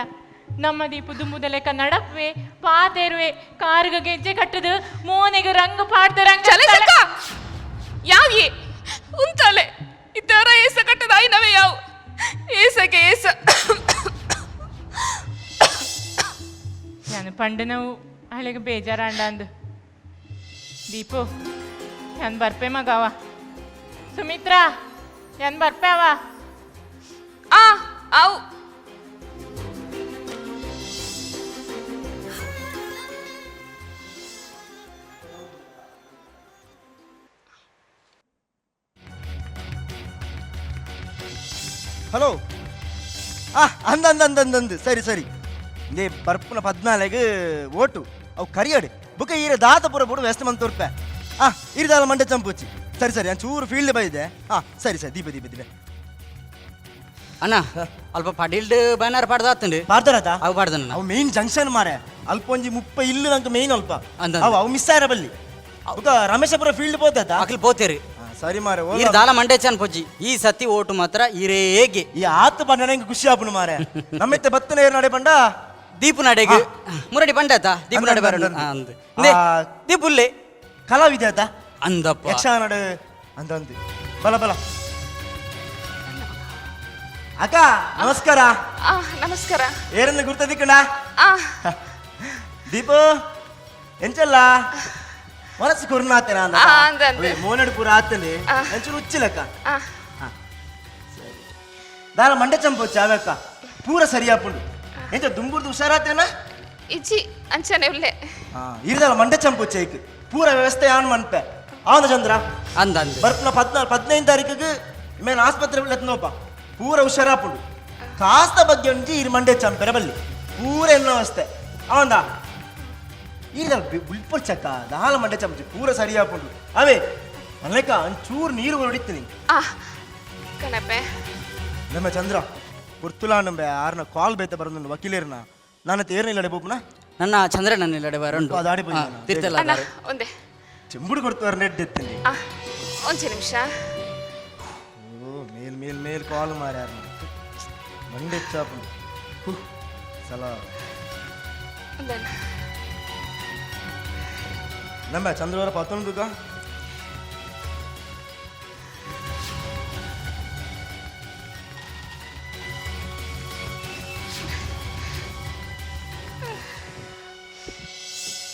ನಮ್ಮ ದೀಪು ದುಂಬುದಲೆಕ್ಕ ನಡಪ್ವೆ ಪಾತೇರುವೆ ಕಾರುಗ ಗೆಜ್ಜೆ ಕಟ್ಟದು ಮೋನೆಗೆ ರಂಗು ಪಾಡ್ದು ರಂಗ. ಚಲಚಕ ಯಾವ ಏ ಉಂತಾಲೆ ಇದ್ದಾರ ಏಸ ಕಟ್ಟದ ಆಯ್ನವೇ ಯಾವ ಏಸಗೆ ಏಸ. ನಾನು ಪಂಡು ನಾವು ಹಳೆಗೆ ಬೇಜಾರಾಂಡ ಅಂದು. ದೀಪು ನಾನು ಬರ್ಪೆ ಮಗವ. ಸುಮಿತ್ರಾ ನಾನು ಬರ್ಪೆ ಅವ. ಆ ಅವು. ಹಲೋ, ಆ ಅಂದ ಅಂದ ಅಂದ ಅಂದ ಅಂದ್ ಸರಿ ಸರಿ ನೇ ಬರ್ಪುನ 14 ಓಟು ಅವು ಕರಿಯಡು ಬುಕ ಈರ ದಾತ ಪೂರ ಬುಡು ವ್ಯಸ್ತ ಮಂತ್ ತೋರ್ಪೆ. ಆ ಇರಿದಾಲ ಮಂಡೆ ಚಂಪುಚಿ. ಸರಿ ಸರಿ, ಚೂರು ಫೀಲ್ಡ್ ಬೈದೆ. ಹಾ ಸರಿ ಸರಿ, ದೀಪ ದೀಪ ದೀಪ. ಅಣ್ಣ, ಅಲ್ಪ ಪಡಿಲ್ಡ್ ಬ್ಯಾನರ್ ಪಾಡ್ದಾತುಂಡು. ಪಾಡ್ದಾರತ? ಅವು ಪಾಡ್ದಣ್ಣ. ಅವು ಮೇನ್ ಜಂಕ್ಷನ್ ಮಾರೆ, ಅಲ್ಪ ಒಂಜಿ 30 ಇಲ್ಲು ನಂಗೆ ಮೇನ್ ಅಲ್ಪ. ಅಂದ. ಅವು ಅವು ಮಿಸ್ ಆಯ್ರ ಬಲ್ಲಿ. ಬುಕ ರಮೇಶಪುರ ಫೀಲ್ಡ್ ಪೋತಾತ? ಅಕ್ಲು ಪೋತೇರು. ಸರಿ ಮಾರೆ. ಈರ್ ದಾಲ ಮಂಡೇಚನ್ ಪೊಜ್ಜಿ, ಈ ಸತಿ ಓಟು ಮಾತ್ರ ಇರೇಗೆ. ಈ ಆತ ಪಂಡ ನಂಗೆ ಖುಷಿ ಆಪುನು ಮಾರೆ. ನಮ್ಮಿತ್ತೆ ಬತ್ತನ ಏರ್ ನಡೆ ಪಂಡ? ದೀಪು ನಡೆಗೆ ಮುರಡಿ ಪಂಡಾತ, ದೀಪು ನಡೆ ಬರೋಣ ಅಂದ್. ದೀಪುಲ್ಲೆ. ಕಲಾವಿದೆ ಆತ. ಅಂದಪ್ಪ. ಯಕ್ಷಗಾನಡು ಅಂದ ಅಂದು. ಬಲ ಬಲ ಅಕ್ಕ, ನಮಸ್ಕಾರ. ನಮಸ್ಕಾರ. ಏರಂದು ಗುರ್ತದಿಕ್ಕಣ? ದೀಪು ಎಂಚಲ್ಲ ಮನಸ್ಸು ಕುರ್ನಾತೇನ? ಅಂದ ಅಂದ. ಮೋನಡು ಪೂರ ಆತನೆ ಎಂಚೂರು ಉಚ್ಚಿಲಕ್ಕ. ದಾಲ ಮಂಡೆ ಚಂಪೊಚ್ಚ ಅವಕ್ಕ, ಪೂರ ಸರಿಯಾಪುಂಡು. ಎಂಚ ದುಂಬುರ್ದು ಹುಷಾರಾತೇನ? ಇಜ್ಜಿ, ಅಂಚನೆ ಉಲ್ಲೆ. ಇರ್ದಲ್ಲ ಮಂಡೆ ಚಂಪೊಚ್ಚ, ಐಕ್ ಪೂರ ವ್ಯವಸ್ಥೆ ಆನ್ ಮನ್ಪೆ ಅವನ ಚಂದ್ರ. ಅಂದ ಅಂದ. ಬರ್ಪುನ 14 15 ತಾರೀಕಿಗೆ ಮೇನ್ ಆಸ್ಪತ್ರೆ ನೋಪ, ಪೂರ ಹುಷಾರಾಪುಂಡು. ಕಾಸ್ತ ಬಗ್ಗೆ ಒಂಜಿ ಇರ್ ಮಂಡೆ ಚಂಪೆರ ಬಲ್ಲಿ, ಪೂರ ಎನ್ನ ವ್ಯವಸ್ಥೆ ಅವಂದ. ಈರ್ದಲ್ಲ ಬುಲ್ಪೊಚ್ಚಕ್ಕ, ದಾಲ ಮಂಡೆ ಚಂಪಿ ಪೂರ ಸರಿಯಾಪುಂಡು. ಅವೇ ಮಲ್ಲೆಕ ಒಂಚೂರು ನೀರು ಹೊಡಿತೀನಿ. ಕಣಪೆ. ನಮ್ಮ ಚಂದ್ರ ಪುರ್ತುಲಾಂಡಂಬೆ ಆರ್ನ ಕಾಲ್ ಬೇತ ಬರೋದು ವಕೀಲರ್ನ. ನಾನು ತೇರ್ನಿಲ್ಲಡೆ ಬೋಪುನ. ನನ್ನ ಚಂದ್ರ ನನ್ನ ಇಲ್ಲಡೆ ಬರಂಡು. ಅದು ಆಡಿ ಪೋಯಿನ. ತಿರ್ತಲ್ಲ. ಅಣ್ಣ, ಒಂದೇ. ಚೆಂಬುಡು ಕೊಡ್ತವ್ರ ನೆಡ್ ಎತ್ತೀನಿ. ಒಂಜಿ ನಿಮಿಷ. ಓ ಮೇಲ್ ಮೇಲ್ ಮೇಲ್ ಕಾಲ್ ಮಾರ್ಯಾರ, ಮಂಡೆ ಚಾಪುಂಡು ಸಲ. ಒಂದಣ್ಣ. ನಮ್ಮ ಚಂದ್ರವರ ಪತ್ತೊಂದು.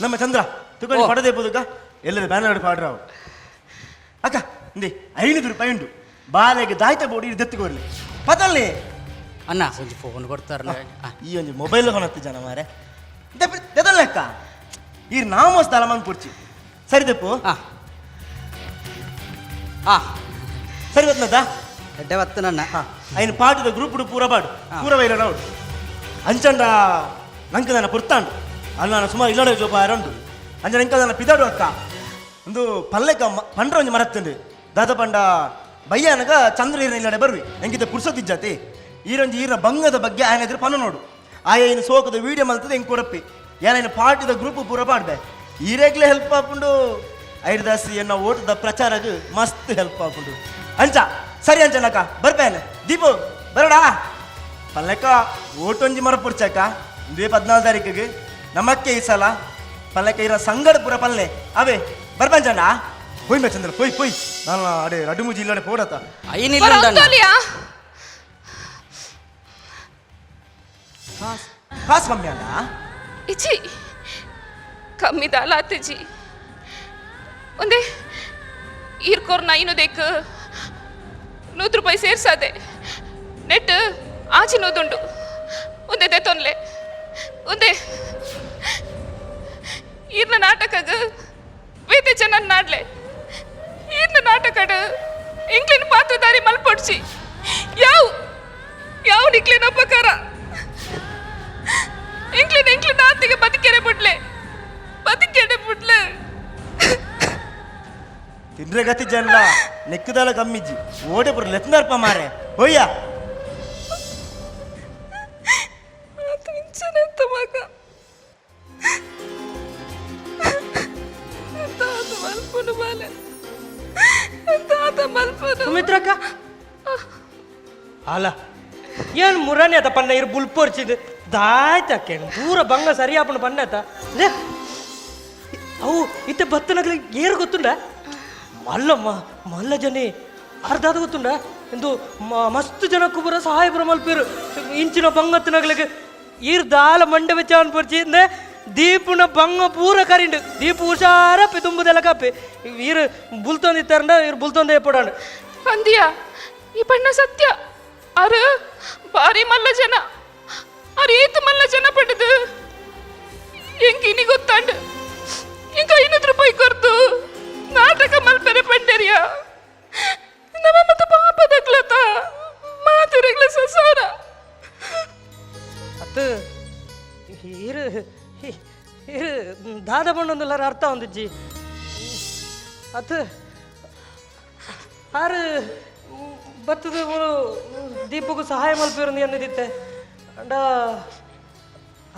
ನಮ್ಮ ಚಂದ್ರ ತುಕೊಂಡು ಪಡದೆ ಪೋದುಕ ಎಲ್ಲದ ಬ್ಯಾನರ್ ಪಾಡ್ರಾವು. ಅಕ್ಕ, ಇಂದಿ 500 ರೂಪಾಯಿ ಉಂಟು, ಬಾಲೆಗೆ ದಾಯ್ತ ಬೋಡಿ ದೆತ್ತುಕೊರ್ಲಿ ಪತಲ್ಲಿ. ಅಣ್ಣ, ಒಂಜಿ ಫೋನ್ ಕೊಡ್ತಾರ. ಈ ಒಂಜಿ ಮೊಬೈಲ್ ಕೊನತ್ತು ಜನ ಮಾರೆ. ದೆದಲ್ಲ ಅಕ್ಕ, ಈ ನಾಮೋಸ್ ದಾಲ ಪುರ್ಚಿ ಸರಿ ದೆಪ್ಪು. ಸರಿ ಬತ್ನದ. ಎಡ್ಡೆ ಬತ್ತು ನನ್ನ. ಐನು ಪಾಟದ ಗ್ರೂಪ್ ಪೂರ ಪಾಡು, ಪೂರ ಬೈಲ ಉಂಟು. ಅಂಚಂಡ ನಂಗೆ ನನ್ನ ಪುರ್ತಾಂಡು ಅಲ್ಲ, ನಾನು ಸುಮಾರು ಇಲ್ಲಡೆ ಜೋಪ ಉಂಟು. ಅಂಚ ನಂಗೆ ನನ್ನ ಪಿದಾಡು ಅಕ್ಕ, ಒಂದು ಪಲ್ಲೆಕ ಪಂಡ್ರ ಒಂಜಿ ಮರತ್ತುಂಡು. ದಾದ ಪಂಡ ಬಯ್ಯಾನಗ ಚಂದ್ರ ಈರನ ಇಲ್ಲಡೆ ಬರ್ವಿ, ನಂಗಿದ್ದ ಪುರ್ಸೊತ್ತಿಜ್ಜಾತಿ. ಈರೊಂಜಿ ಈರನ ಬಂಗದ ಬಗ್ಗೆ ಆಯನ ಎದುರು ಪನ್ನ ನೋಡು. ಆಯ ಏನು ಸೋಕದ ವೀಡಿಯೋ ಮಲ್ತದೆ ಹೆಂಗೆ ಕೊಡಪ್ಪಿ. ಏನೇನು ಪಾರ್ಟಿದ ಗ್ರೂಪ್ ಪೂರ ಪಾಡ್ಬೆ, ಈರೇಗ್ಲೇ ಹೆಲ್ಪ್ ಆಪುಂಡು. ಐರ್ದಾಸಿ ಎನ್ನ ಓಟದ ಪ್ರಚಾರಗ್ ಮಸ್ತ್ ಹೆಲ್ಪ್ ಆಪುಂಡು. ಅಂಚ ಸರಿ ಅಂಚನಕ್ಕ, ಬರ್ಪೇನೆ. ದೀಪು ಬರಡಾ ಪಲ್ಲೆಕ್ಕ ಓಟೊಂಜಿ ಮರ ಪುರ್ಚಕ್ಕ. ಇಂದುವೆ 14 ತಾರೀಕಿಗೆ ನಮಕ್ಕೆ ಈ ಸಲ ಪಲ್ಲೆಕ್ಕ ಇರ ಸಂಗಡ ಪೂರ ಪಲ್ಲೆ ಅವೇ ಬರ್ಪಂಚಣ್ಣ. ಪೋಯ್ ಮೇ ಚಂದ್ರ, ಪೋಯ್ ಪೋಯ್. ನಾನು ಅಡೆ ರಡು ಮುಜಿ ಇಲ್ಲಡೆ ಪೋಡತ. ಐನಿಲ್ಲ. ಕಾಸು ಕಮ್ಮಿ ಅಲ್ಲ? ಇಜ್ಜಿ, ಕಮ್ಮಿ ದಾಲ ಆತಿಜಿ. ಒಂದೇ ಈರ್ಕೋರ್ ನೈನು ದೇಕ್ 100 ರೂಪಾಯಿ ಸೇರ್ಸಾದೆ. ನೆಟ್ ಆಚೆ ನೂದುಂಡು. ಒಂದೇ ದೆತ್ತೊನ್ಲೆ. ಒಂದೇ ಈರ್ನ ನಾಟಕಗ್ ಬೇತೆ ಜನ ನಾಡ್ಲೆ. ಈರ್ನ ನಾಟಕಡ್ ಎಂಕ್ಲಿನ ಪಾತ್ರಧಾರಿ ಮಲ್ಪೊಡ್ಚಿ. ಯಾವ ಯಾವ ನಿಕ್ಲಿನ ಉಪಕಾರ. ಎಂಕ್ಲಿನ ಎಂಕ್ಲಿನ ಆತಿಗೆ ಬದುಕೆರೆ ಬಿಡ್ಲೆ, ಬದುಕೆಡೆ ಬಿಡ್ಲೆ. ತಿಂದ್ರೆ ಗತಿ ಜನ ನೆಕ್ಕದಲ್ಲ ಕಮ್ಮಿಜ್ಜಿ. ಓಡೆ ಪುರ ಲೆತ್ನಾರ್ಪ ಮಾರೆ, ಹೋಯ್ಯ. ಮಗ ತಾತ ಮಲ್ಪುನು ಬಾಲೆ, ತಾತ ಮಲ್ಪುನು. ಸುಮಿತ್ರಕ್ಕ ಅಲ್ಲ, ಏನು ಮುರಾನಿ ಆತ ಪನ್ನ ಇರು ಬುಲ್ಪೊರ್ಚಿದ್ ದಾಯ್ತಕ್ಕೆ ದೂರ ಬಂಗ ಸರಿಯಾಪಣ ಪನ್ನತ. ಅವು ಇತ್ತೆ ಬತ್ತನಗ್ಲಿ ಏರು ಗೊತ್ತುಂಡ? ಮಲ್ಲಮ್ಮ ಮಲ್ಲ ಜನಿ ಅರ್ಧಾದ ಗೊತ್ತುಂಡ? ಎಂದು ಮಸ್ತ್ ಜನಕ್ಕೂ ಪೂರ ಸಹಾಯ ಪೂರ ಮಲ್ಪೇರು ಇಂಚಿನ ಬಂಗತ್ತಿನಗ್ಲಿಗೆ. ಈರ್ ದಾಲ ಮಂಡೆ ಬೆಚ್ಚ ಅನ್ಪರ್ಚಿ ಇಂದೆ ದೀಪುನ ಬಂಗ ಪೂರ ಕರಿಂಡು. ದೀಪ ಹುಷಾರಪ್ಪಿ ತುಂಬುದೆಲ್ಲ ಕಪ್ಪಿ. ಈರು ಬುಲ್ತೊಂದಿತ್ತಾರಂಡ, ಇರು ಬುಲ್ತೊಂದೇ ಪಡಾಂಡು. ಅಂದಿಯಾ, ಈ ಬಣ್ಣ ಸತ್ಯ. ಅರು ಬಾರಿ ಮಲ್ಲ ಜನ. ಅರು ಏತು ಮಲ್ಲ ಜನ ಪಡೆದು ಎಂಕ್ ಇನಿ ಗೊತ್ತಾಂಡು. ಎಂಕ್ 500 ರೂಪಾಯಿ ಕೊರ್ತು ನಾಟಕ ಮಲ್ಪೆರೆ ಪಂಡರಿಯ. ನಮ್ಮ ಮತ್ತೆ ಪಾಪದಗ್ಲತ ಮಾತಿರಗ್ಲ ಸಸಾರ. ಅತ್ತು ಇರು ಇರು ದಾದ ಬಣ್ಣೊಂದುಲ್ಲಾರ ಅರ್ಥ ಒಂದಿಜ್ಜಿ. ಅತ್ತು ಆರು ಬತ್ತದ ದೀಪಕ್ಕೂ ಸಹಾಯ ಮಲ್ಪಿರಂದು ಎನ್ನದಿತ್ತೆ ಅಂಡ.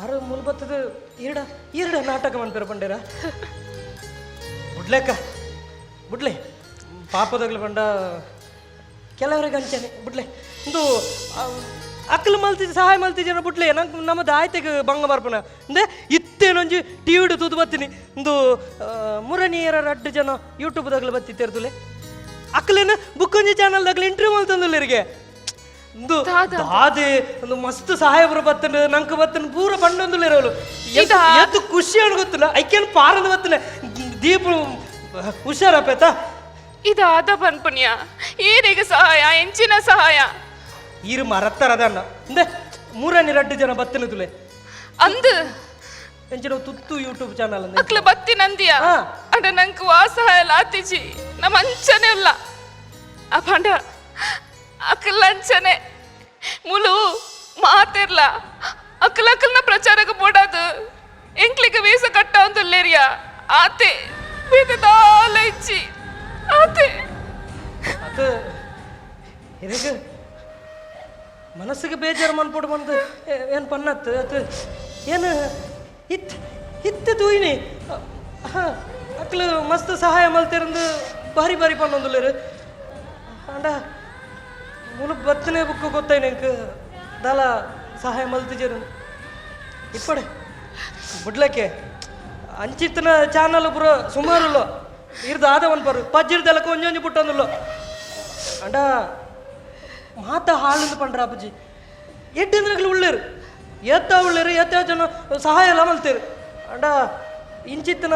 ಆರು ಮುಲ್ ಬತ್ತದ ಈರಡ ಈರಡ ನಾಟಕ ಮನ್ಪಿರ ಪಂಡೇರ. ಬುಡ್ಲೆಕ್ಕ ಬುಡ್ಲೆ. ಪಾಪದಗ್ಲು ಪಂಡ ಕೆಲವರಿಗೆ ಅಂಚನೆ ಬುಡ್ಲೆ. ಇಂದು ಅಕ್ಲು ಮಲ್ತಿದ್ದು ಸಹಾಯ ಮಲ್ತಿಜನ ಬುಡ್ಲೆ. ನಂಗೆ ನಮ್ಮ ದಾಯ್ತೆಗ್ ಬಂಗ ಬರ್ಪುನ ಅಂದೆ ಇತ್ತೇನೊಂಜಿ ಟಿವಿಡು ತೂದು ಬತ್ತೀನಿ. ಇಂದು ಮುರಣಿಯರ ರಡ್ಡು ಜನ ಯೂಟ್ಯೂಬ್ದಾಗ್ಲು ಬತ್ತಿತ್ತೇರ್ತುಲೆ ಅಕ್ಲೇನ ಬುಕ್ಕೊಂಜಿ ಚಾನಲ್ದಾಗ್ಲು ಇಂಟರ್ವ್ಯೂ ಮಲ್ತಂದುಲ್ಲೆರಿಗೆ. ಇಂದು ದಾದೆ ಒಂದು ಮಸ್ತ್ ಸಹಾಯ ಪೂರ ಬತ್ತನ, ನಂಗೆ ಬತ್ತನ ಪೂರ ಬಂಡೊಂದುಲ್ಲೇರವಳು. ಎತ್ತು ಖುಷಿ ಅನ್ ಗೊತ್ತಿಲ್ಲ, ಐಕೇನು ಪಾರಂದು ಬತ್ತನ. ದೀಪ ಹುಷಾರಪ್ಪೇತ. ಇದಾದ ಪನ್ಪುಣ್ಯ ಏರಿಗ ಸಹಾಯ, ಎಂಚಿನ ಸಹಾಯ? ಇರು ಮರತ್ತರ ಅದನ್ನ ಅಂದೆ ಮೂರನೇ ರಡ್ಡು ಜನ ಬತ್ತನ ತುಲೆ. ಅಂದು ಎಂಚಿನ ತುತ್ತು ಯೂಟ್ಯೂಬ್ ಚಾನಲ್ ಅಂದೆ. ಅಕ್ಲ ಬತ್ತಿ ನಂದಿಯ ಅಂಡ ನಂಗೆ ವಾ ಸಹಾಯ ಲಾತಿಜಿ, ನಮ್ಮ ಅಂಚನೆ ಇಲ್ಲ. ಆ ಪಂಡ ಅಕ್ಲ ಅಂಚನೆ ಮುಲು ಮಾತಿರ್ಲ ಅಕ್ಲ ಅಕ್ಲನ ಪ್ರಚಾರಕ್ಕೆ ಬೋಡಾದು ಎಂಕ್ಲಿಗೆ ವೇಸ ಕಟ್ಟ ಅಂದುಲ್ಲೇರಿಯ ಆತೆ ಬೇತೆ ಇಚ್ಚಿ ಆತೆ. ಅದು ಇದಕ್ಕೆ ಮನಸ್ಸಿಗೆ ಬೇಜಾರು ಮನ್ಪುಡು ಬಂದು ಏನು ಪನ್ನತ್ತು ಅದು ಏನು ಇತ್ತು ಇತ್ತು ತೂಯಿನಿ. ಅಕ್ಲು ಮಸ್ತ್ ಸಹಾಯ ಮಲ್ತಿರಂದು ಬಾರಿ ಬಾರಿ ಪನ್ನೊಂದುಲ್ಲೇರು. ಅಂಡ ಮುಲು ಬತ್ತನೆ ಬುಕ್ ಗೊತ್ತಾಯ್ನ ಎಂಕ್ ದಾಲ ಸಹಾಯ ಮಲ್ತಿಜೇರು ಇಪ್ಪಡೆ ಬುಡ್ಲಕ್ಕೆ ಅಂಚಿತ್ತನ ಚಾನಲ್ ಪೂರ ಸುಮಾರುಲ್ಲೋ ಇರ್ದು ಆದ ಒಂದು ಪರು ಪಜ್ಜಿರ್ದೆಲ್ಲ ಒಂಜೊಂಜಿ ಪುಟ್ಟೊಂದುಲ್ಲೋ. ಅಂಡ ಮಾತ ಹಾಳುಂದು ಪಂಡ್ರ ಅಪ್ಪಜಿ ಎಡ್ಡೆಂದ್ರಗ್ಲು ಉಳ್ಳೇರು ಏತ್ತ ಉಳ್ಳೇರು ಏತ್ತ ಜನ ಸಹಾಯ ಎಲ್ಲ ಮಲ್ತೇರು. ಅಂಡ ಇಂಚಿತ್ತನ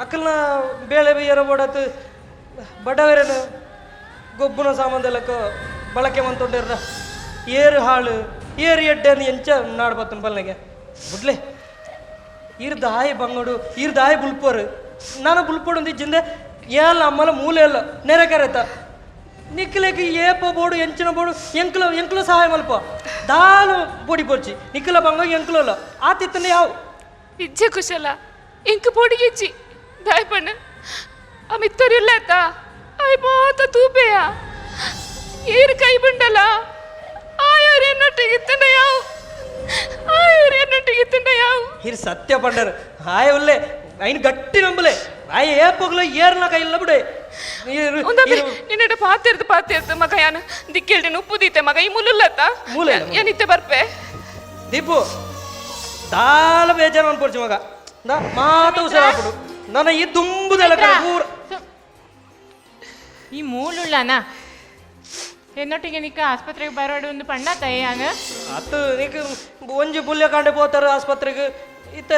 ಅಕ್ಕಲ್ನ ಬೇಳೆ ಬೇಯರ ಬೋಡತ್ತು ಬಡವರೇನ ಗೊಬ್ಬುನ ಸಾಮಾನ್ದೆಲ್ಲಕ್ಕ ಬಳಕೆ ಮಂತೊಂಡಿರ್ರ ಏರು ಹಾಳು ಏರು ಎಡ್ಡೆ ಎಂಚ ನಾಡು ಬತ್ತನ ಬಲ್ನೆಗೆ ಬುಡ್ಲೆ. ಇರ್ದಾಯಿ ಬಂಗಡು ಇರ್ದಾಯಿ ಬುಲ್ಪೋರು ನಾನು ಬುಲ್ಪೋಡು ಇಜ್ಜಿಂದೆ ಏಲ್ಲ ಅಮ್ಮಲ ಮೂಲೆ ಎಲ್ಲ ನೆರೆ ಕರೆತ ನಿಕ್ಲೆಗ್ ಏಪ ಬೋಡು ಎಂಚಿನ ಬೋಡು ಎಂಕ್ಲ ಎಂಕ್ಲ ಸಹಾಯ ಮಲ್ಪ ದಾಲು ಪೊಡಿ ಪೊರ್ಚಿ ನಿಕ್ಲ ಬಂಗ ಎಂಕ್ಲಲ್ಲ ಆತಿತ್ತನ ಯಾವ ಇಜ್ಜೆ ಕುಶಲ ಎಂಕ್ ಪೊಡಿಗಿಜ್ಜಿ ದಾಯಪಣ್ಣ ಆ ಮಿತ್ತರಿಲ್ಲ ಆಯ್ ಮಾತ ತೂಪೆಯ ಏರು ಕೈ ಬಂಡಲ ಆಯೋರು ಎನ್ನೊಟ್ಟಿಗೆ ಇತ್ತಂಡ ಯಾವ ಆಯೋರು ಎನ್ನೊಟ್ಟಿಗೆ ಇತ್ತಂಡ ಯಾವ. ಹಿರ್ ಸತ್ಯ ಪಂಡರು ಆಯ ಉಲ್ಲೆ ಐನ್ ಗಟ್ಟಿ ನಂಬಲೆ ಆಯ ಏಪೋಗ್ಲ ಏರ್ನ ಕೈ ಇಲ್ಲ ಬಿಡೆ. ನಿನ್ನಡ ಪಾತಿರ್ದು ಪಾತಿರ್ದು ಮಗ ಯಾನ ದಿಕ್ಕೆಲ್ಡಿನ ಉಪ್ಪು ದೀತೆ ಮಗ ಈ ಮುಲುಲ್ಲತ್ತ ಮೂಲೆ ಏನಿತ್ತೆ ಬರ್ಪೆ. ದೀಪು ದಾಲ ಬೇಜಾರು ಅನ್ಪೊಡ್ಚಿ ಮಗ ನಾ ಮಾತ ಹುಷಾರಾಪಡು ನನ್ನ ಈ ದುಂಬುದೆಲ್ಲ ಪೂರ. ಈ ಮೂಲುಳ್ಳನ ಎನ್ನೊಟ್ಟಿಗೆ ನಿಕ್ಕ ಆಸ್ಪತ್ರೆಗೆ ಬರೋಡು ಒಂದು ಪಣ್ಣ ತಯ್ಯಾನ ಅತ್ತು ನಿಕ್ ಒಂಜಿ ಪುಲ್ಯ ಕಾಂಡೆ ಪೋತಾರ ಆಸ್ಪತ್ರೆಗೆ ಇತ್ತ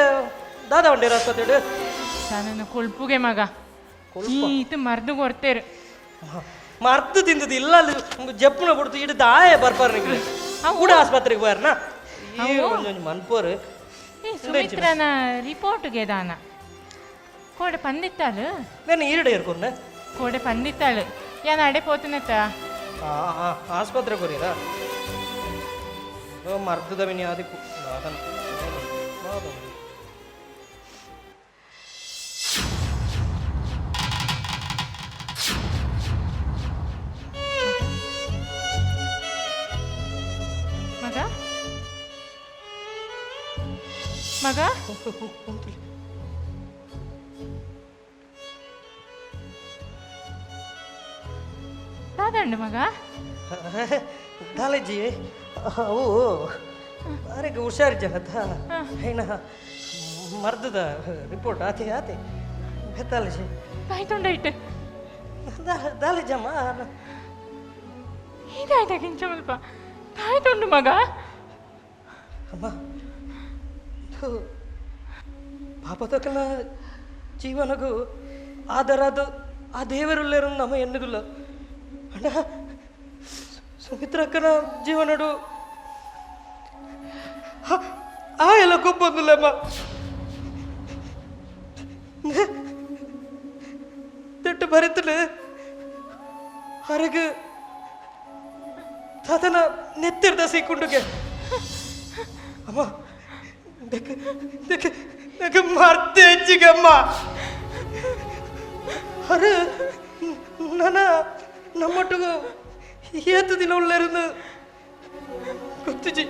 ದಾದಾ ಉಂಡೇರು ಆಸ್ಪತ್ರೆ. ನಾನು ಕೊಳ್ಪುಗೆ ಮಗ ಈತ ಮರ್ದು ಕೊಡ್ತೇರು. ಮರ್ದು ತಿಂದದ್ದು ಇಲ್ಲ ಅಲ್ಲಿ ಜಪ್ಪುನ ಬಿಡ್ತು ಇಡು ದಾಯ ಬರ್ಪಾರ ನಿಕ್ ಕೂಡ ಆಸ್ಪತ್ರೆಗೆ ಬಾರ್ನ ಈ ಒಂಜೊಂಜಿ ಮನ್ಪೋರು. ಈ ಸುಮಿತ್ರನ ರಿಪೋರ್ಟ್ಗೆ ದಾನ ಕೋಡೆ ಪಂದಿತ್ತಾಳು. ನಾನು ಈರಡೆ ಇರ್ಕೊಂಡೆ ಕೋಡೆ ಪಂದಿತ್ತಾಳು ಯಾನ್ ಅಡೆ ಪೋತುನತ್ತ ಆಸ್ಪತ್ರೆ ಕೊರಿಯರಾ ಮರ್ದದ ಮಿನಿ ಆದಿಪ್ಪು ದಾದನ ದಾದನ. ಮಗ ಮಗ ದಾದಂಡು ಮಗ ದಾಲಜಿ ಅವು ಬಾರಿಗೆ ಹುಷಾರು ಜನ ಐನ ಮರ್ದದ ರಿಪೋರ್ಟ್ ಆತೆ ಆತೆ ಬೆತ್ತಾಲಜಿ ತಾಯ್ತೊಂಡೈಟ್ ದಾಲಜಮ್ಮ ಇದಾಯ್ತಾ ಕಿಂಚ ಮಲ್ಪ ತಾಯ್ತೊಂಡು ಮಗ. ಅಮ್ಮ ಪಾಪದಕನ ಜೀವನಗೂ ಆದರಾದ ಆ ದೇವರುಲ್ಲೇರು ನಮ್ಮ ಎನ್ನುದಿಲ್ಲ. ಅಣ್ಣ ಸುಮಿತ್ರಕ್ಕನ ಜೀವನಡು ಆ ಎಲ್ಲ ಕೊಬ್ಬೊಂದಿಲ್ಲಮ್ಮ ತಿಟ್ಟು ಬರಿತಲು ಅರಗು ತಾತನ ನೆತ್ತಿರ್ದ ಸೀಕುಂಡುಗೆ. ಅಮ್ಮ ದೆಕ್ ದೆಕ್ ದೆಕ್ ಮರ್ತೆ ಹೆಚ್ಚಿಗಮ್ಮ ಅರೆ ನನ್ನ ನಮ್ಮೊಟ್ಟಿಗೂ ಏತು ದಿನ ಉಳ್ಳೇರನ್ನು ಗೊತ್ತಿಜಿ.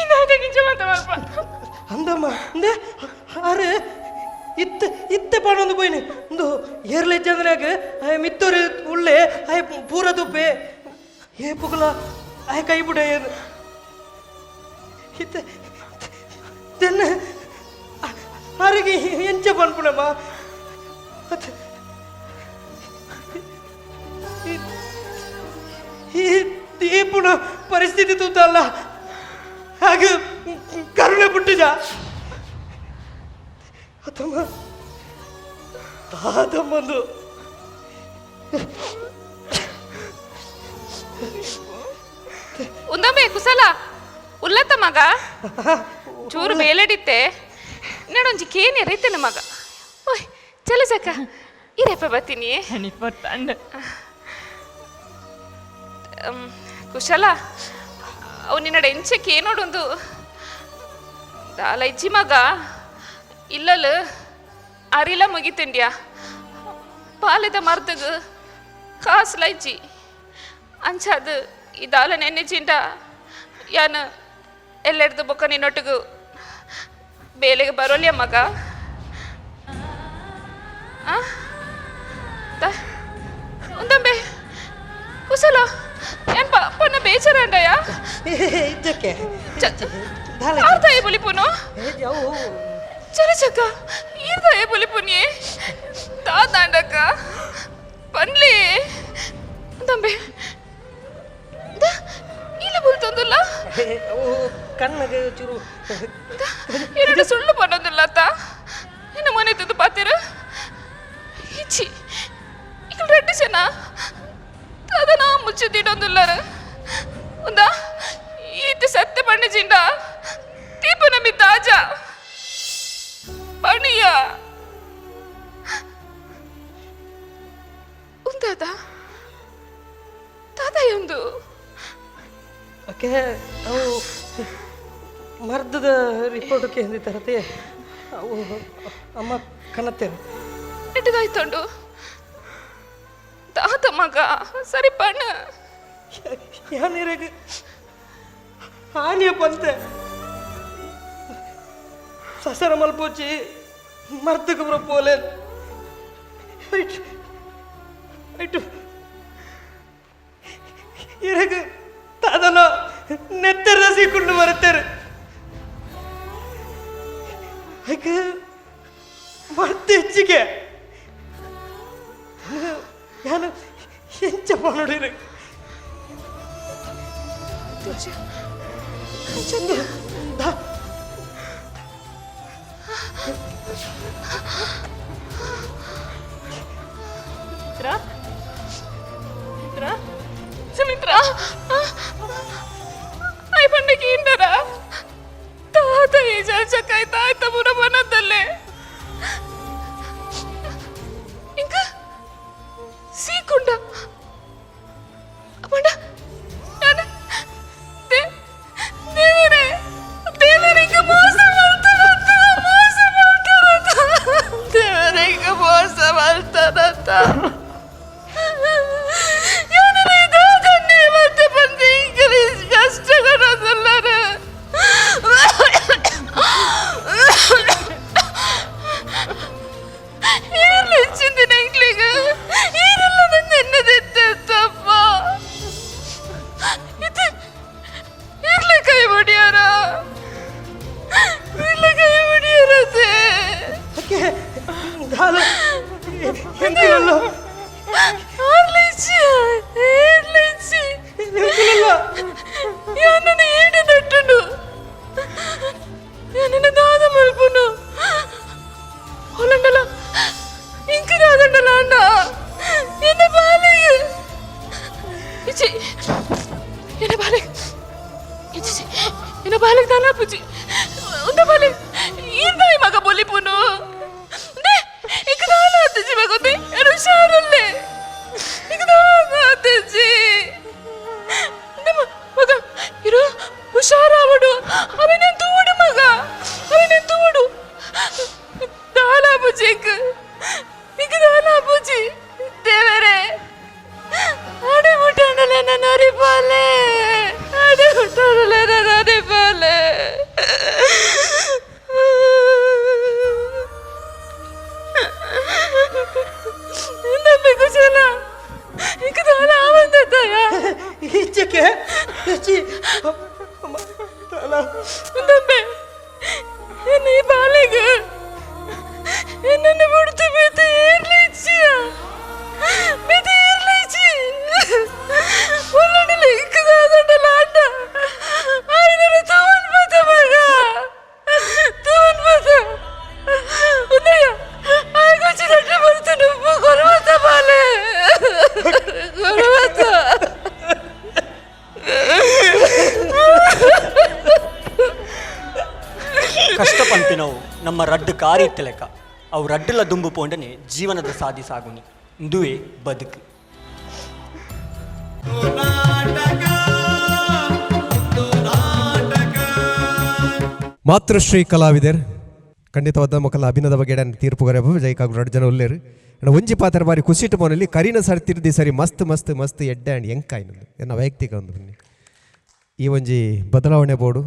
ಇದಾಯ್ತಾ ಕಿಂಚ ಮಲ್ಪ ಅಂದಮ್ಮ ಅಂದೆ ಅರೆ ಇತ್ತೆ ಇತ್ತೆ ಪಣೊಂದು ಪೋಯಿನಿ ಇಂದು ಏರ್ಲೆ ಚಂದ್ರಾಗ ಆಯ ಮಿತ್ತೋರಿ ಉಳ್ಳೆ ಆಯ ಪೂರ ತುಪ್ಪೆ ಏ ಪುಗಲ ಆಯ ಕೈ ಬಿಡ ಏನು ಇತ್ತೆ ತೆನ್ನ ಆರಿಗೆ ಎಂಚ ಪನ್ಪುಣಮ್ಮ ಈ ದೀಪುನ ಪರಿಸ್ಥಿತಿ ತೂತಲ್ಲ ಹಾಗೆ ಕರುಣೆ ಪುಟ್ಟಿಜ ಅತ್ತಮ್ಮ ತಾತಮ್ಮಂದು ಉಂದೊಮ್ಮೆ ಕುಸಲ ಉಲ್ಲತ್ತ ಮಗ ಚೂರು ಬೇಲೆಡಿತ್ತೆ ನಾಡೊಂಜಿ ಕೇನೆ ರೈತನ ಮಗ. ಓಯ್ ಚಲ ಸಕ ಇರಪ್ಪ ಬರ್ತೀನಿ. ಕುಶಲ ಅವು ನಿನ್ನಡ ಎಂಚಕ್ಕೆ ಏನೋಡೊಂದು ದಾಲ ಇಜ್ಜಿ ಮಗ ಇಲ್ಲಲ್ ಅರಿಲ ಮುಗಿತುಂಡ್ಯಾ ಪಾಲೆದ ಮರ್ದಗ ಕಾಸುಲ ಇಜ್ಜಿ ಅಂಚಾದ ಈ ದಾಲ ನೆನ್ನೆ ಚಿಂಡ ಯಾನು ಎಲ್ಲೆಡ್ದು ಬೊಕ್ಕ ನಿನ್ನೊಟ್ಟಿಗೂ ಬೇಲೆಗೆ ಬರೋಲಿಯ ಮಗ. ಆ ಉಂದಂಬೆ ಕುಸಲ ಏನ್ ಪನ್ನ ಬೇಜಾರಂಡಯ್ಯ? ಇದ್ದಕ್ಕೆ ಆರ್ದಾಯ ಬುಲಿಪುನು ಚಲಚಕ್ಕ ಈರ್ದಾಯ ಬುಲಿಪುನಿ ತಾದಾಂಡಕ್ಕ ಪನ್ಲಿ ಉಂದಂಬೆ ಇಲ್ಲ ಬುಲ್ತೊಂದುಲ್ಲ ಕಣ್ಣಗೆ ಚೂರು ಎರಡು ಸುಳ್ಳು ಪನ್ನೊಂದುಲ್ಲ ಅತ್ತ ಇನ್ನು ಮನೆ ತಂದು ಪಾತಿರ ಇಚ್ಚಿ ಈಗ ರೆಡ್ಡಿ ಜನ ಅದನ್ನ ಮುಚ್ಚುತ್ತಿಡೊಂದುಲ್ಲರ ಉಂದ ಈತ ಸತ್ಯ ಪಣ್ಣ ಜಿಂಡ ದೀಪ ನಮಿ ತಾಜಾ ಪಣಿಯ ಉಂದಾದ ತಾತ ಒಂದು ಅಕ್ಕೆ ಅವು ಮರ್ದದ ರಿಪೋರ್ಟ್ ಕೇಂದ್ರ ತರತೆ ಅವು ಅಮ್ಮ ಕನತ್ತೇನೆ ಇಟ್ಟದಾಯ್ತುಂಡು ತಾತ ಮಗ ಸರಿ ಪಣ್ಣ ಯಾನಿರಗ ಆನಿಯ ಪಂತೆ ಸಸರ ಮಲ್ಪೋಚಿ ಮರ್ದಕ್ಕೆ ಬರೋ ಪೋಲೆ ಐಟು ಇರಗ ತಾದನ ನೆತ್ತರ ಸೀಕೊಂಡು ಬರುತ್ತಾರೆ ಐಕ ಮತ್ತೆ ಹೆಚ್ಚಿಗೆ ಯಾನು ಎಂಚ ನೋಡಿರ ಸುಮಿತ್ರ ಸುಮಿತ್ರ ಆಯ್ పండగ ఏంటరా తాత ఈ చకాయ తాత బుర్ర ఇంకా సీకుండ పండ ದೇವರೇ ದೇವರೇ ఇంకా ಮೋಸ ಮಾಡ್ತಾರಂತ ಮೋಸ ಮಾಡ್ತಾರಂತ ದೇವರೇ ఇంకా ಮೋಸ ಮಾಡ್ತಾರಂತ ಕಷ್ಟಗಳದಲ್ಲರ. ಎಂಕೆ ಎಚ್ಚಿ ಉಂದಮ್ಮೆ ಎನ್ನ ಈ ಬಾಲೆಗ್ ಎನ್ನನ್ನು ಬುಡ್ದು ಬೇತೆ ಏರ್ಲಿಚ್ಚಿಯ ಬೇತೆ ಏರ್ಲಿಚ್ಚಿ ಒಲ್ಲಡಲೆ ಇಕ್ಕದಾದಂಡಲ ಅಣ್ಣ ಆಯ್ನರ ತೂವನ್ ಬತ್ತ ಮಗ ತೂವನ್ ಬತ್ತ ಉದಯ ಆಯ್ಗೊಚ್ಚಿನట్లు ಬರುತ್ತ ನುಪ್ಪು ಕೊರವತ್ತ ಬಾಲೆ ಕೊರವತ್ತ. ಕಷ್ಟ ಪಂಪಿನವು ನಮ್ಮ ರಡ್ಡು ಕಾರಿ ಲೆಕ್ಕ ಅವು ರಡ್ಡುಲ ದುಂಬು ಪೋಂಡನೆ ಜೀವನದ ಸಾಧಿಸಾಗುನಿ ಇಂದುವೆ ಬದುಕು. ಮಾತೃಶ್ರೀ ಕಲಾವಿದರ್ ಖಂಡಿತವಾದ ಮಕ್ಕಳ ಅಭಿನದ ಬಗ್ಗೆ ತೀರ್ಪು ಕರೆ ಜೈಕಾಗ ಎರಡು ಜನ ಉಲ್ಲೇರು. ಅಂಡ್ ಒಂಜಿ ಪಾತ್ರ ಬಾರಿ ಕುಸಿಟ್ಟು ಮೋನಲ್ಲಿ ಕರಿನ ಸರ್ತಿರ್ದಿ ಸರಿ ಮಸ್ತ್ ಮಸ್ತ್ ಮಸ್ತ್ ಎಡ್ಡೆ ಅಂಡ್ ಎಂಕಾಯ್ನದು ಎನ್ನ ವೈಯಕ್ತಿಕ ಒಂದು ಬನ್ನಿ. ಈ ಒಂಜಿ ಬದಲಾವಣೆ ಬೋರ್ಡು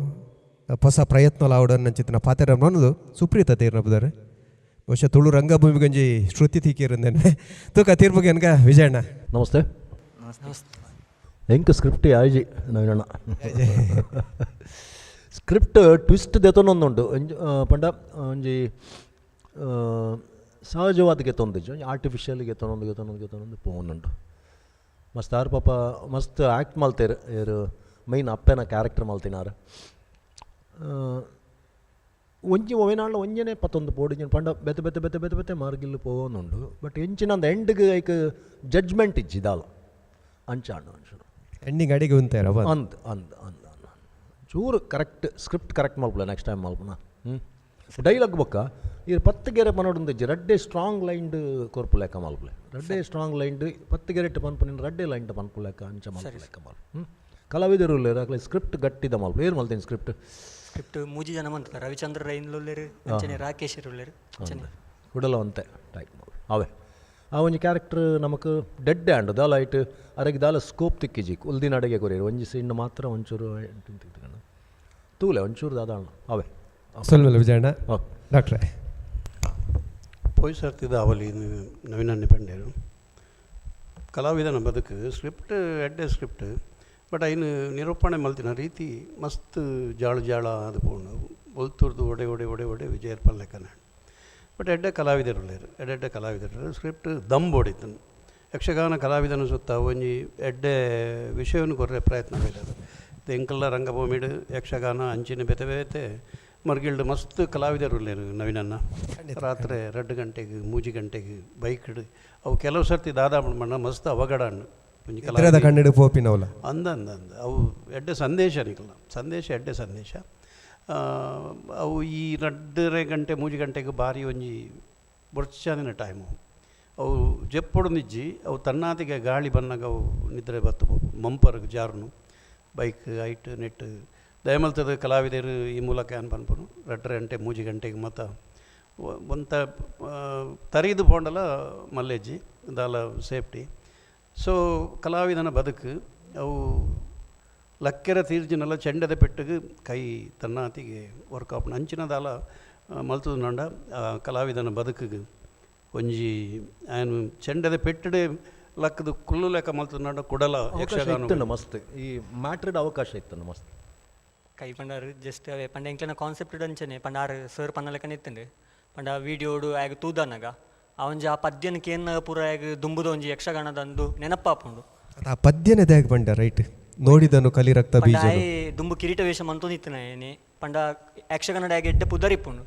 ಹೊಸ ಪ್ರಯತ್ನ ಆವಡು ಅನ್ನಂಚಿತ್ತಿನ ಪಾತ್ರ ಅನ್ನೋದು ಸುಪ್ರೀತ ತೀರ್ನಬುದಾರೆ. ಬಹುಶಃ ತುಳು ರಂಗಭೂಮಿಗೊಂಜಿ ಶ್ರುತಿ ತೀಕಿರಂದೇನೆ ತೂಕ ತೀರ್ಪುಗೆ ಅನ್ಕ ವಿಜಯಣ್ಣ. ನಮಸ್ತೆ. ಎಂಕ್ ಸ್ಕ್ರಿಪ್ಟ್ ಆಯ್ಜಿ ನವೀನಣ್ಣ. ಸ್ಕ್ರಿಪ್ಟ್ ಟ್ವಿಸ್ಟ್ ದೆತೊನೊಂದುಂಡು ಒಂಜಿ ಪಂಡ ಒಂಜಿ ಸಹಜವಾದ ಗೆತ್ತೊಂದಿಜ್ಜಿ, ಒಂಜಿ ಆರ್ಟಿಫಿಷಿಯಲ್ ಗೆತ್ತೊನೊಂದು ಗೆತ್ತೊನೊಂದು ಗೆತ್ತೊನೊಂದು ಪೋವೊಂದುಂಡು. ಮಸ್ತ್ ಆರ್ ಪಾಪ ಮಸ್ತ್ ಆ್ಯಕ್ಟ್ ಮಲ್ತೇರು ಏರು ಮೈನ್ ಅಪ್ಪೆನ ಕ್ಯಾರೆಕ್ಟರ್ ಮಲ್ತಿನಾರ್. ಒಂಜಿ ಒವೆನಾಂಡ ಒಂಜನೇ ಪತ್ತೊಂದು ಪೋಡು ಪಂಡ ಬೆತೆ ಬೆತೆ ಬೆತೆ ಬೆತೆ ಬೆತೆ ಮಾರ್ಗಿಲ್ಲು ಪೋವೊಂದುಂಡು. ಬಟ್ ಎಂಚಿನಂದ ಎಂಡ್ಗ್ ಐಕ್ ಜಡ್ಜ್ಮೆಂಟ್ ಇಜ್ಜಿ ದಾಲ ಅಂಚಾಂಡು ಒಂಚೂರು ಎಂಡಿಂಗ್ ಅಡಿಗೆ ಉಂತಾರ. ಅಂದ್ ಅಂದ್ ಅಂದ್ ಅಂದ್ ಚೂರು ಕರೆಕ್ಟ್ ಸ್ಕ್ರಿಪ್ಟ್ ಕರೆಕ್ಟ್ ಮಲ್ಪುಲೆ ನೆಕ್ಸ್ಟ್ ಟೈಮ್ ಮಲ್ಪುನ. ಡೈಲಾಗ್ ಬೊಕ್ಕ ಈ ಪತ್ತು ಗೆರೆ ಪನೊಡೊಂದಿಜ್ಜಿ, ರಡ್ಡೆ ಸ್ಟ್ರಾಂಗ್ ಲೈನ್ಡ್ ಕೊರ್ಪು ಲೆಕ್ಕ ಮಲ್ಪುಲೆ. ರಡ್ಡೆ ಸ್ಟ್ರಾಂಗ್ ಲೈನ್ಡ್ ಪತ್ತು ಗೆರೆಟ್ ಪನ್ಪುನಿನ್ ರಡ್ಡೆ ಲೈನ್ಡ್ ಪನ್ಪು ಲೆಕ್ಕ ಅಂಚ ಮಲ್ಪು ಲೆಕ್ಕ ಮಲ್ಪು. ಕಲಾವಿದರು ಉಲ್ಲೆರ್ ಅಕ್ಲೆ ಸ್ಕ್ರಿಪ್ಟ್ ಗಟ್ಟಿದ ಮಲ್ಪು. ಏರ್ ಮಲ್ತಿನ ಸ್ಕ್ರಿಪ್ಟ್? ಸ್ಕ್ರಿಪ್ಟ್ ಮೂಜಿ ಜನ ಮಂತದ, ರವಿಚಂದ್ರ ರೈನ್ಲು ಉಲ್ಲೆರ್, ಅಂಚನೆ ರಾಕೇಶ್ ಉಲ್ಲೆರ್, ಅಂಚನೆ ಕುಡಲ ಒಂತೆ ಟೈಪ್ ಮಲ್ಪು. ಅವೇ ಆ ಒಂಜಿ ಕ್ಯಾರೆಕ್ಟರ್ ನಮಕ್ ಡೆಡ್ ಆಂಡ್ ದಾಲ ಐಟ್ ಅರೆಗ್ ದಾಲ ಸ್ಕೋಪ್ ತಿಕ್ಕಿಜಿ. ಉಲ್ದಿನ ಅಡಿಗೆ ಕೊರಿಯರು ಒಂಜಿ ಸೀನ್ ಮಾತ್ರ ಒಂಚೂರು ತಿಕ್ಕೊಂಡು ತೂಲೆ ಒಂಚೂರು ದಾದ ಅವೇ. ಸೊಲ್ಮೆಲ್ಲ ವಿಜಯಣ್ಣ. ಡಾಕ್ಟ್ರೆ. ಪೋಯ್ ಸರ್ತಿದ ಅವಲಿ ನವೀನಣ್ಣೆ ಪಂಡೇರು ಕಲಾವಿದನ ಬದುಕು ಸ್ಕ್ರಿಪ್ಟ್ ಎಡ್ಡೆ ಸ್ಕ್ರಿಪ್ಟ್, ಬಟ್ ಐನು ನಿರೂಪಣೆ ಮಲ್ತಿನ ರೀತಿ ಮಸ್ತ್ ಜಾಳ ಜಾಳ ಅದು ಪೋಂಡು ಒಲ್ತುರ್ದು ಒಡೆ ಒಡೆ ಒಡೆ ಒಡೆ ವಿಜಯರ್ ಪಲ್ಲೆಕ್ಕನ. ಬಟ್ ಎಡ್ಡೆ ಕಲಾವಿದರು ಉಲ್ಲೆರ್, ಎಡ್ಡೆ ಕಲಾವಿದರು. ಸ್ಕ್ರಿಪ್ಟ್ ದಮ್ ಬೋಡಿತ್ತನು. ಯಕ್ಷಗಾನ ಕಲಾವಿದನ ಸುತ್ತ ಒಂಜಿ ಎಡ್ಡೆ ವಿಷಯವನ್ನು ಕೊರ್ರೆ ಪ್ರಯತ್ನ ಮೈದೆರ್. ಎಂಕಲ್ಲ ರಂಗಭೂಮಿಡ್ ಯಕ್ಷಗಾನ ಅಂಚಿನ ಬೇತೆ ಬೇತೆ ಮರ್ಗಿಲ್ಡ್ ಮಸ್ತ್ ಕಲಾವಿದರು ಉಲ್ಲೆರ್ ನವೀನಣ್ಣ. ರಾತ್ರಿ 2 ಗಂಟೆಗೆ 3 ಗಂಟೆಗೆ ಬೈಕ್ಡ್ ಅವು ಕೆಲವು ಸರ್ತಿ ದಾದಾ ಮಣ್ಣ ಮಸ್ತ್ ಅವಘಡ ಅಣ್ಣು. ಒಂಜಿ ಇದ್ರದ ಕಲಾವಿದೆ ಕಣ್ಣಡು ಪೋಪಿನವಲ ಅಂದ ಅಂದ ಅಂದ ಅವು ಎಡ್ಡೆ ಸಂದೇಶ ನಿಕಲ್ನ ಸಂದೇಶ ಎಡ್ಡೆ ಸಂದೇಶ. ಅವು ಈ 2.5 ಗಂಟೆ 3 ಗಂಟೆಗೆ ಬಾರಿ ಒಂಜಿ ಬೊರ್ಚಾದಿನ ಟೈಮು. ಅವು ಜೆಪ್ಪೊಡು ನಿಜ್ಜಿ ಅವು ತನ್ನಾತಿಗೆ ಗಾಳಿ ಬನ್ನಾಗ ಅವು ನಿದ್ರೆ ಬತ್ತು ಪೋಪು ಮಂಪರ್ಗ್ ಜಾರುನು ಬೈಕ್ ಐಟ್ ನೆಟ್ ದಯಮಲ್ತದ ಕಲಾವಿದರು ಈ ಮೂಲಕ ಏನ್ ಪನ್ಪುನು 2.5 ಗಂಟೆ 3 ಗಂಟೆಗೆ ಮತ್ತ ಒಂತ ತರಿದು ಪೋಂಡಲ ಮಲ್ಲೆಜ್ಜಿ ದಾಲ ಸೇಫ್ಟಿ. ಸೊ ಕಲಾವಿದನ ಬದುಕು ಅವು ಲಕ್ಕೆರ ತೀರ್ಜಿನಲ್ಲ ಚೆಂಡದ ಪೆಟ್ಟಿಗೆ ಕೈ ತನ್ನಾತಿಗೆ ವರ್ಕ್ ಆಪುಂಡು. ಅಂಚಿನ ದಾಲ ಮಲ್ತದ ನಂಡ ಕಲಾವಿದನ ಬದುಕಿಗೆ ಒಂಜಿ ಆಯ್ನ್ ಚೆಂಡದ ಪೆಟ್ಟಡೆ ಲಕ್ಕದ ಕುಲ್ಲು ಲೆಕ್ಕ ಮಲ್ತದ ನಂಡ ಕುಡಲ ಅವಕಾಶ ಯಕ್ಷಗಾನ ಇತ್ತುಂಡು ಮಸ್ತ್ ಈ ಮ್ಯಾಟ್ರಿಡ್ ಅವಕಾಶ ಇತ್ತುಂಡು ಮಸ್ತ್. ಕೈ ಪಂಡಾರು ಜಸ್ಟ್ ಅವೇ ಪಂಡ ಎಂಕ್ಲೆನ ಕಾನ್ಸೆಪ್ಟ್ ಅಂಚನೆ ಪಂಡ ಆರು ಸರ್ ಪನ್ನ ಲೆಕ್ಕನೆ ಇತ್ತುಂಡು. ಪಂಡ ವೀಡಿಯೋಡು ಆಗ ತೂದನಗ ಆ ಒಂಜಿ ಆ ಪದ್ಯನ ಕೇನ್ನ ಪೂರ ಆಗ ದುಂಬುದ ಒಂಜಿ ಯಕ್ಷಗಾನದಂದು ನೆನಪಾಪುಂಡು. ಆ ಪದ್ಯನೇ ದ್ಯಾಗ ಪಂಡ ರೈಟ್ ನೋಡಿದನು ಕಲಿ ರಕ್ತ ಪಂಡ ಬೀಜನು. ಆಯೆ ದುಂಬು ಕಿರೀಟ ವೇಷ ಮಂತೊಂದಿತ್ತಿನ ಏನೆ ಪಂಡ ಯಕ್ಷಗಾನದ ಆಗ ಎಡ್ಡೆ ಪುದರಿಪ್ಪುಂಡು.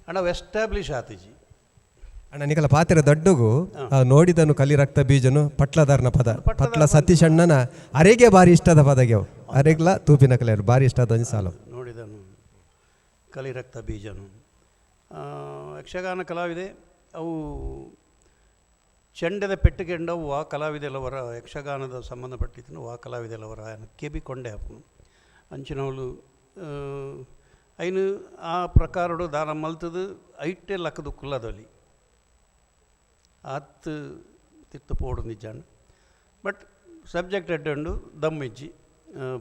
ಅಣ್ಣ ಎಸ್ಟಾಬ್ಲಿಷ್ ಆತಿಜಿ. ಅಣ್ಣ ನಿಕಲ ಪಾತ್ರೆ ದೊಡ್ಡಗು ಆ ನೋಡಿದನು ಕಲಿ ರಕ್ತ ಬೀಜನು ಪಟ್ಲದಾರನ ಪದ ಪಟ್ಲ ಸತೀಶ್ ಅಣ್ಣನ ಅರೆಗೆ ಬಾರಿ ಇಷ್ಟದ ಪದಗೆ ಅವು ಅರೆಗ್ಲ ತೂಪಿನ ಕಲೆ ಬಾರಿ ಇಷ್ಟದ ಒಂಜಿ ಸಾಲು. ನೋಡಿದನು ಕಲಿ ರಕ್ತ ಬೀಜನು. ಯಕ್ಷಗಾನ ಕಲಾವಿದೆ ಅವು ಚೆಂಡದ ಪೆಟ್ಟಿಗೆಂಡವು ಆ ಕಲಾವಿದೆಲ್ಲವರ ಯಕ್ಷಗಾನದ ಸಂಬಂಧಪಟ್ಟಿದ್ದನು ಆ ಕಲಾವಿದೆಲ್ಲವರ ಕೆಬಿ ಕೊಂಡೆ ಅಪ್ಪನು ಅಂಚಿನವಳು ಐನು ಆ ಪ್ರಕಾರಡು ದಾನ ಮಲ್ತದು ಐಟೆ ಲಕ್ಕದು ಕುಲ್ಲದೊಲಿ ಆತ್ ತಿತ್ತು ಪೋಡು ನಿಜಾಂಡ್. ಬಟ್ ಸಬ್ಜೆಕ್ಟ್ ಎಡ್ಡುಂಡು ದಮ್ ಇಜ್ಜಿ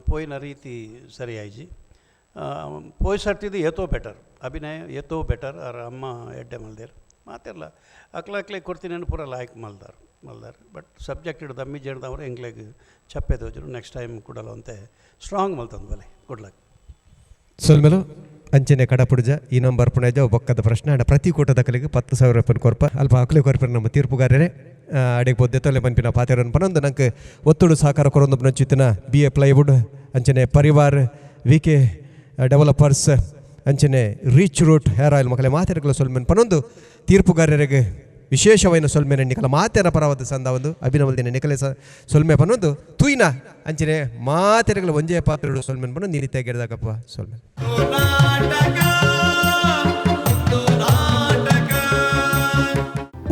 ಪೋಯಿನ ರೀತಿ ಸರಿಯಾಯಿಜಿ. ಪೋಯ್ ಸರ್ತಿದ್ದು ಏತೋ ಬೆಟರ್ ಅಭಿನಯ ಏತೋ ಬೆಟರ್. ಆರ್ ಅಮ್ಮ ಎಡ್ಡೆ ಮಲ್ದೇರು ಮಾತೆಲ್ಲ ಅಕ್ಲ ಅಕ್ಲೆ ಕೊಡ್ತೀನಿ ಪೂರ ಲಾಯ್ಕ್ ಮಲ್ದಾರು. ಮಲ್ದಾರ್. ಬಟ್ ಸಬ್ಜೆಕ್ಟ್ ದಮ್ಮಿ ಜೇರ್ದವರು ಎಂಕ್ಲೆಗ್ ಚಪ್ಪೆ ತೋಜುಂಡು. ನೆಕ್ಸ್ಟ್ ಟೈಮ್ ಕುಡಲ ಒಂತೆ ಸ್ಟ್ರಾಂಗ್ ಮಲ್ತೊಂದು ಬಲೆ. Good luck. ಸೊಲ್ಮೆಲು. ಅಂಚನೆ ಕಡಪುಡ್ಜ ಈ ನಂಬರ್ ಪುಣೆಜ ಬೊಕ್ಕದ ಪ್ರಶ್ನೆ ಅಂಡ ಪ್ರತಿ ಕೂಟದ ಕಲಿಗೆ 10,000 ರೂಪಾಯಿ ಕೊರ್ಪ. ಅಲ್ಪ ಅಕ್ಲೆ ಕೊರ್ಪರ ನಮ್ಮ ತೀರ್ಪುಗಾರರೇ ಅಡೆಗೆ ಪೊದ್ದೆ ತೊಲೆ ಪನ್ಪಿನ ಪಾತೆರನ್ ಪನೊಂದು ನಂಗೆ ಒತ್ತುಡು ಸಹಕಾರ ಕೊರೊಂದು ನಂಚಿತ್ತಿನ ಬಿ ಎ ಪ್ಲೈವುಡ್, ಅಂಚನೆ ಪರಿವಾರ್, ವಿ ಕೆ ಡೆವಲಪರ್ಸ್, ಅಂಚನೆ ರೀಚ್ ರೂಟ್ ಹೇರ್ ಆಯಿಲ್ ಮಕ್ಕಳ ಮಾತೆರಗಳ ಸೊಲ್ಮೆನ್ ಪನೊಂದು ತೀರ್ಪುಗಾರರಿಗೆ ವಿಶೇಷವಾಯಿನ ಸೊಲ್ಮೆನ ನಿಕಲ ಮಾತೆರ ಪರವಾದ ಸಂದ ಒಂದು ಅಭಿನವಲ್ದಿನ ನಿಕಲೆ ಸೊಲ್ಮೆ ಪನೊಂದು ತೂಯಿನ ಅಂಚನೆ ಮಾತೆರಗಳ ಒಂಜೇ ಪಾತ್ರ ಸೊಲ್ಮೆನ್ ಪನೊಂದು ನೀರಿತ ಗೆರೆದಾಗಪ್ಪ ಸೊಲ್ಮೆ.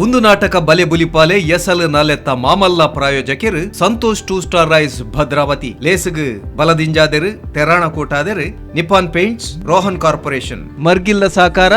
ಒಂದು ನಾಟಕ ಬಲೆ ಬುಲಿಪಾಲೆ ಎಸಲ್ ನಲೆತ್ತ ಮಾಮಲ್ಲ ಪ್ರಾಯೋಜಕರು Santosh two star rice Bhadravati, ಲೇಸುಗು ಬಲದಿಂಜಾದೆರು ತೆರಾಣ ಕೂಟಾದೆರು ನಿಪಾನ್ ಪೇಂಟ್ಸ್, ರೋಹನ್ ಕಾರ್ಪೊರೇಷನ್, ಮರ್ಗಿಲ್ಲ ಸಹಕಾರ.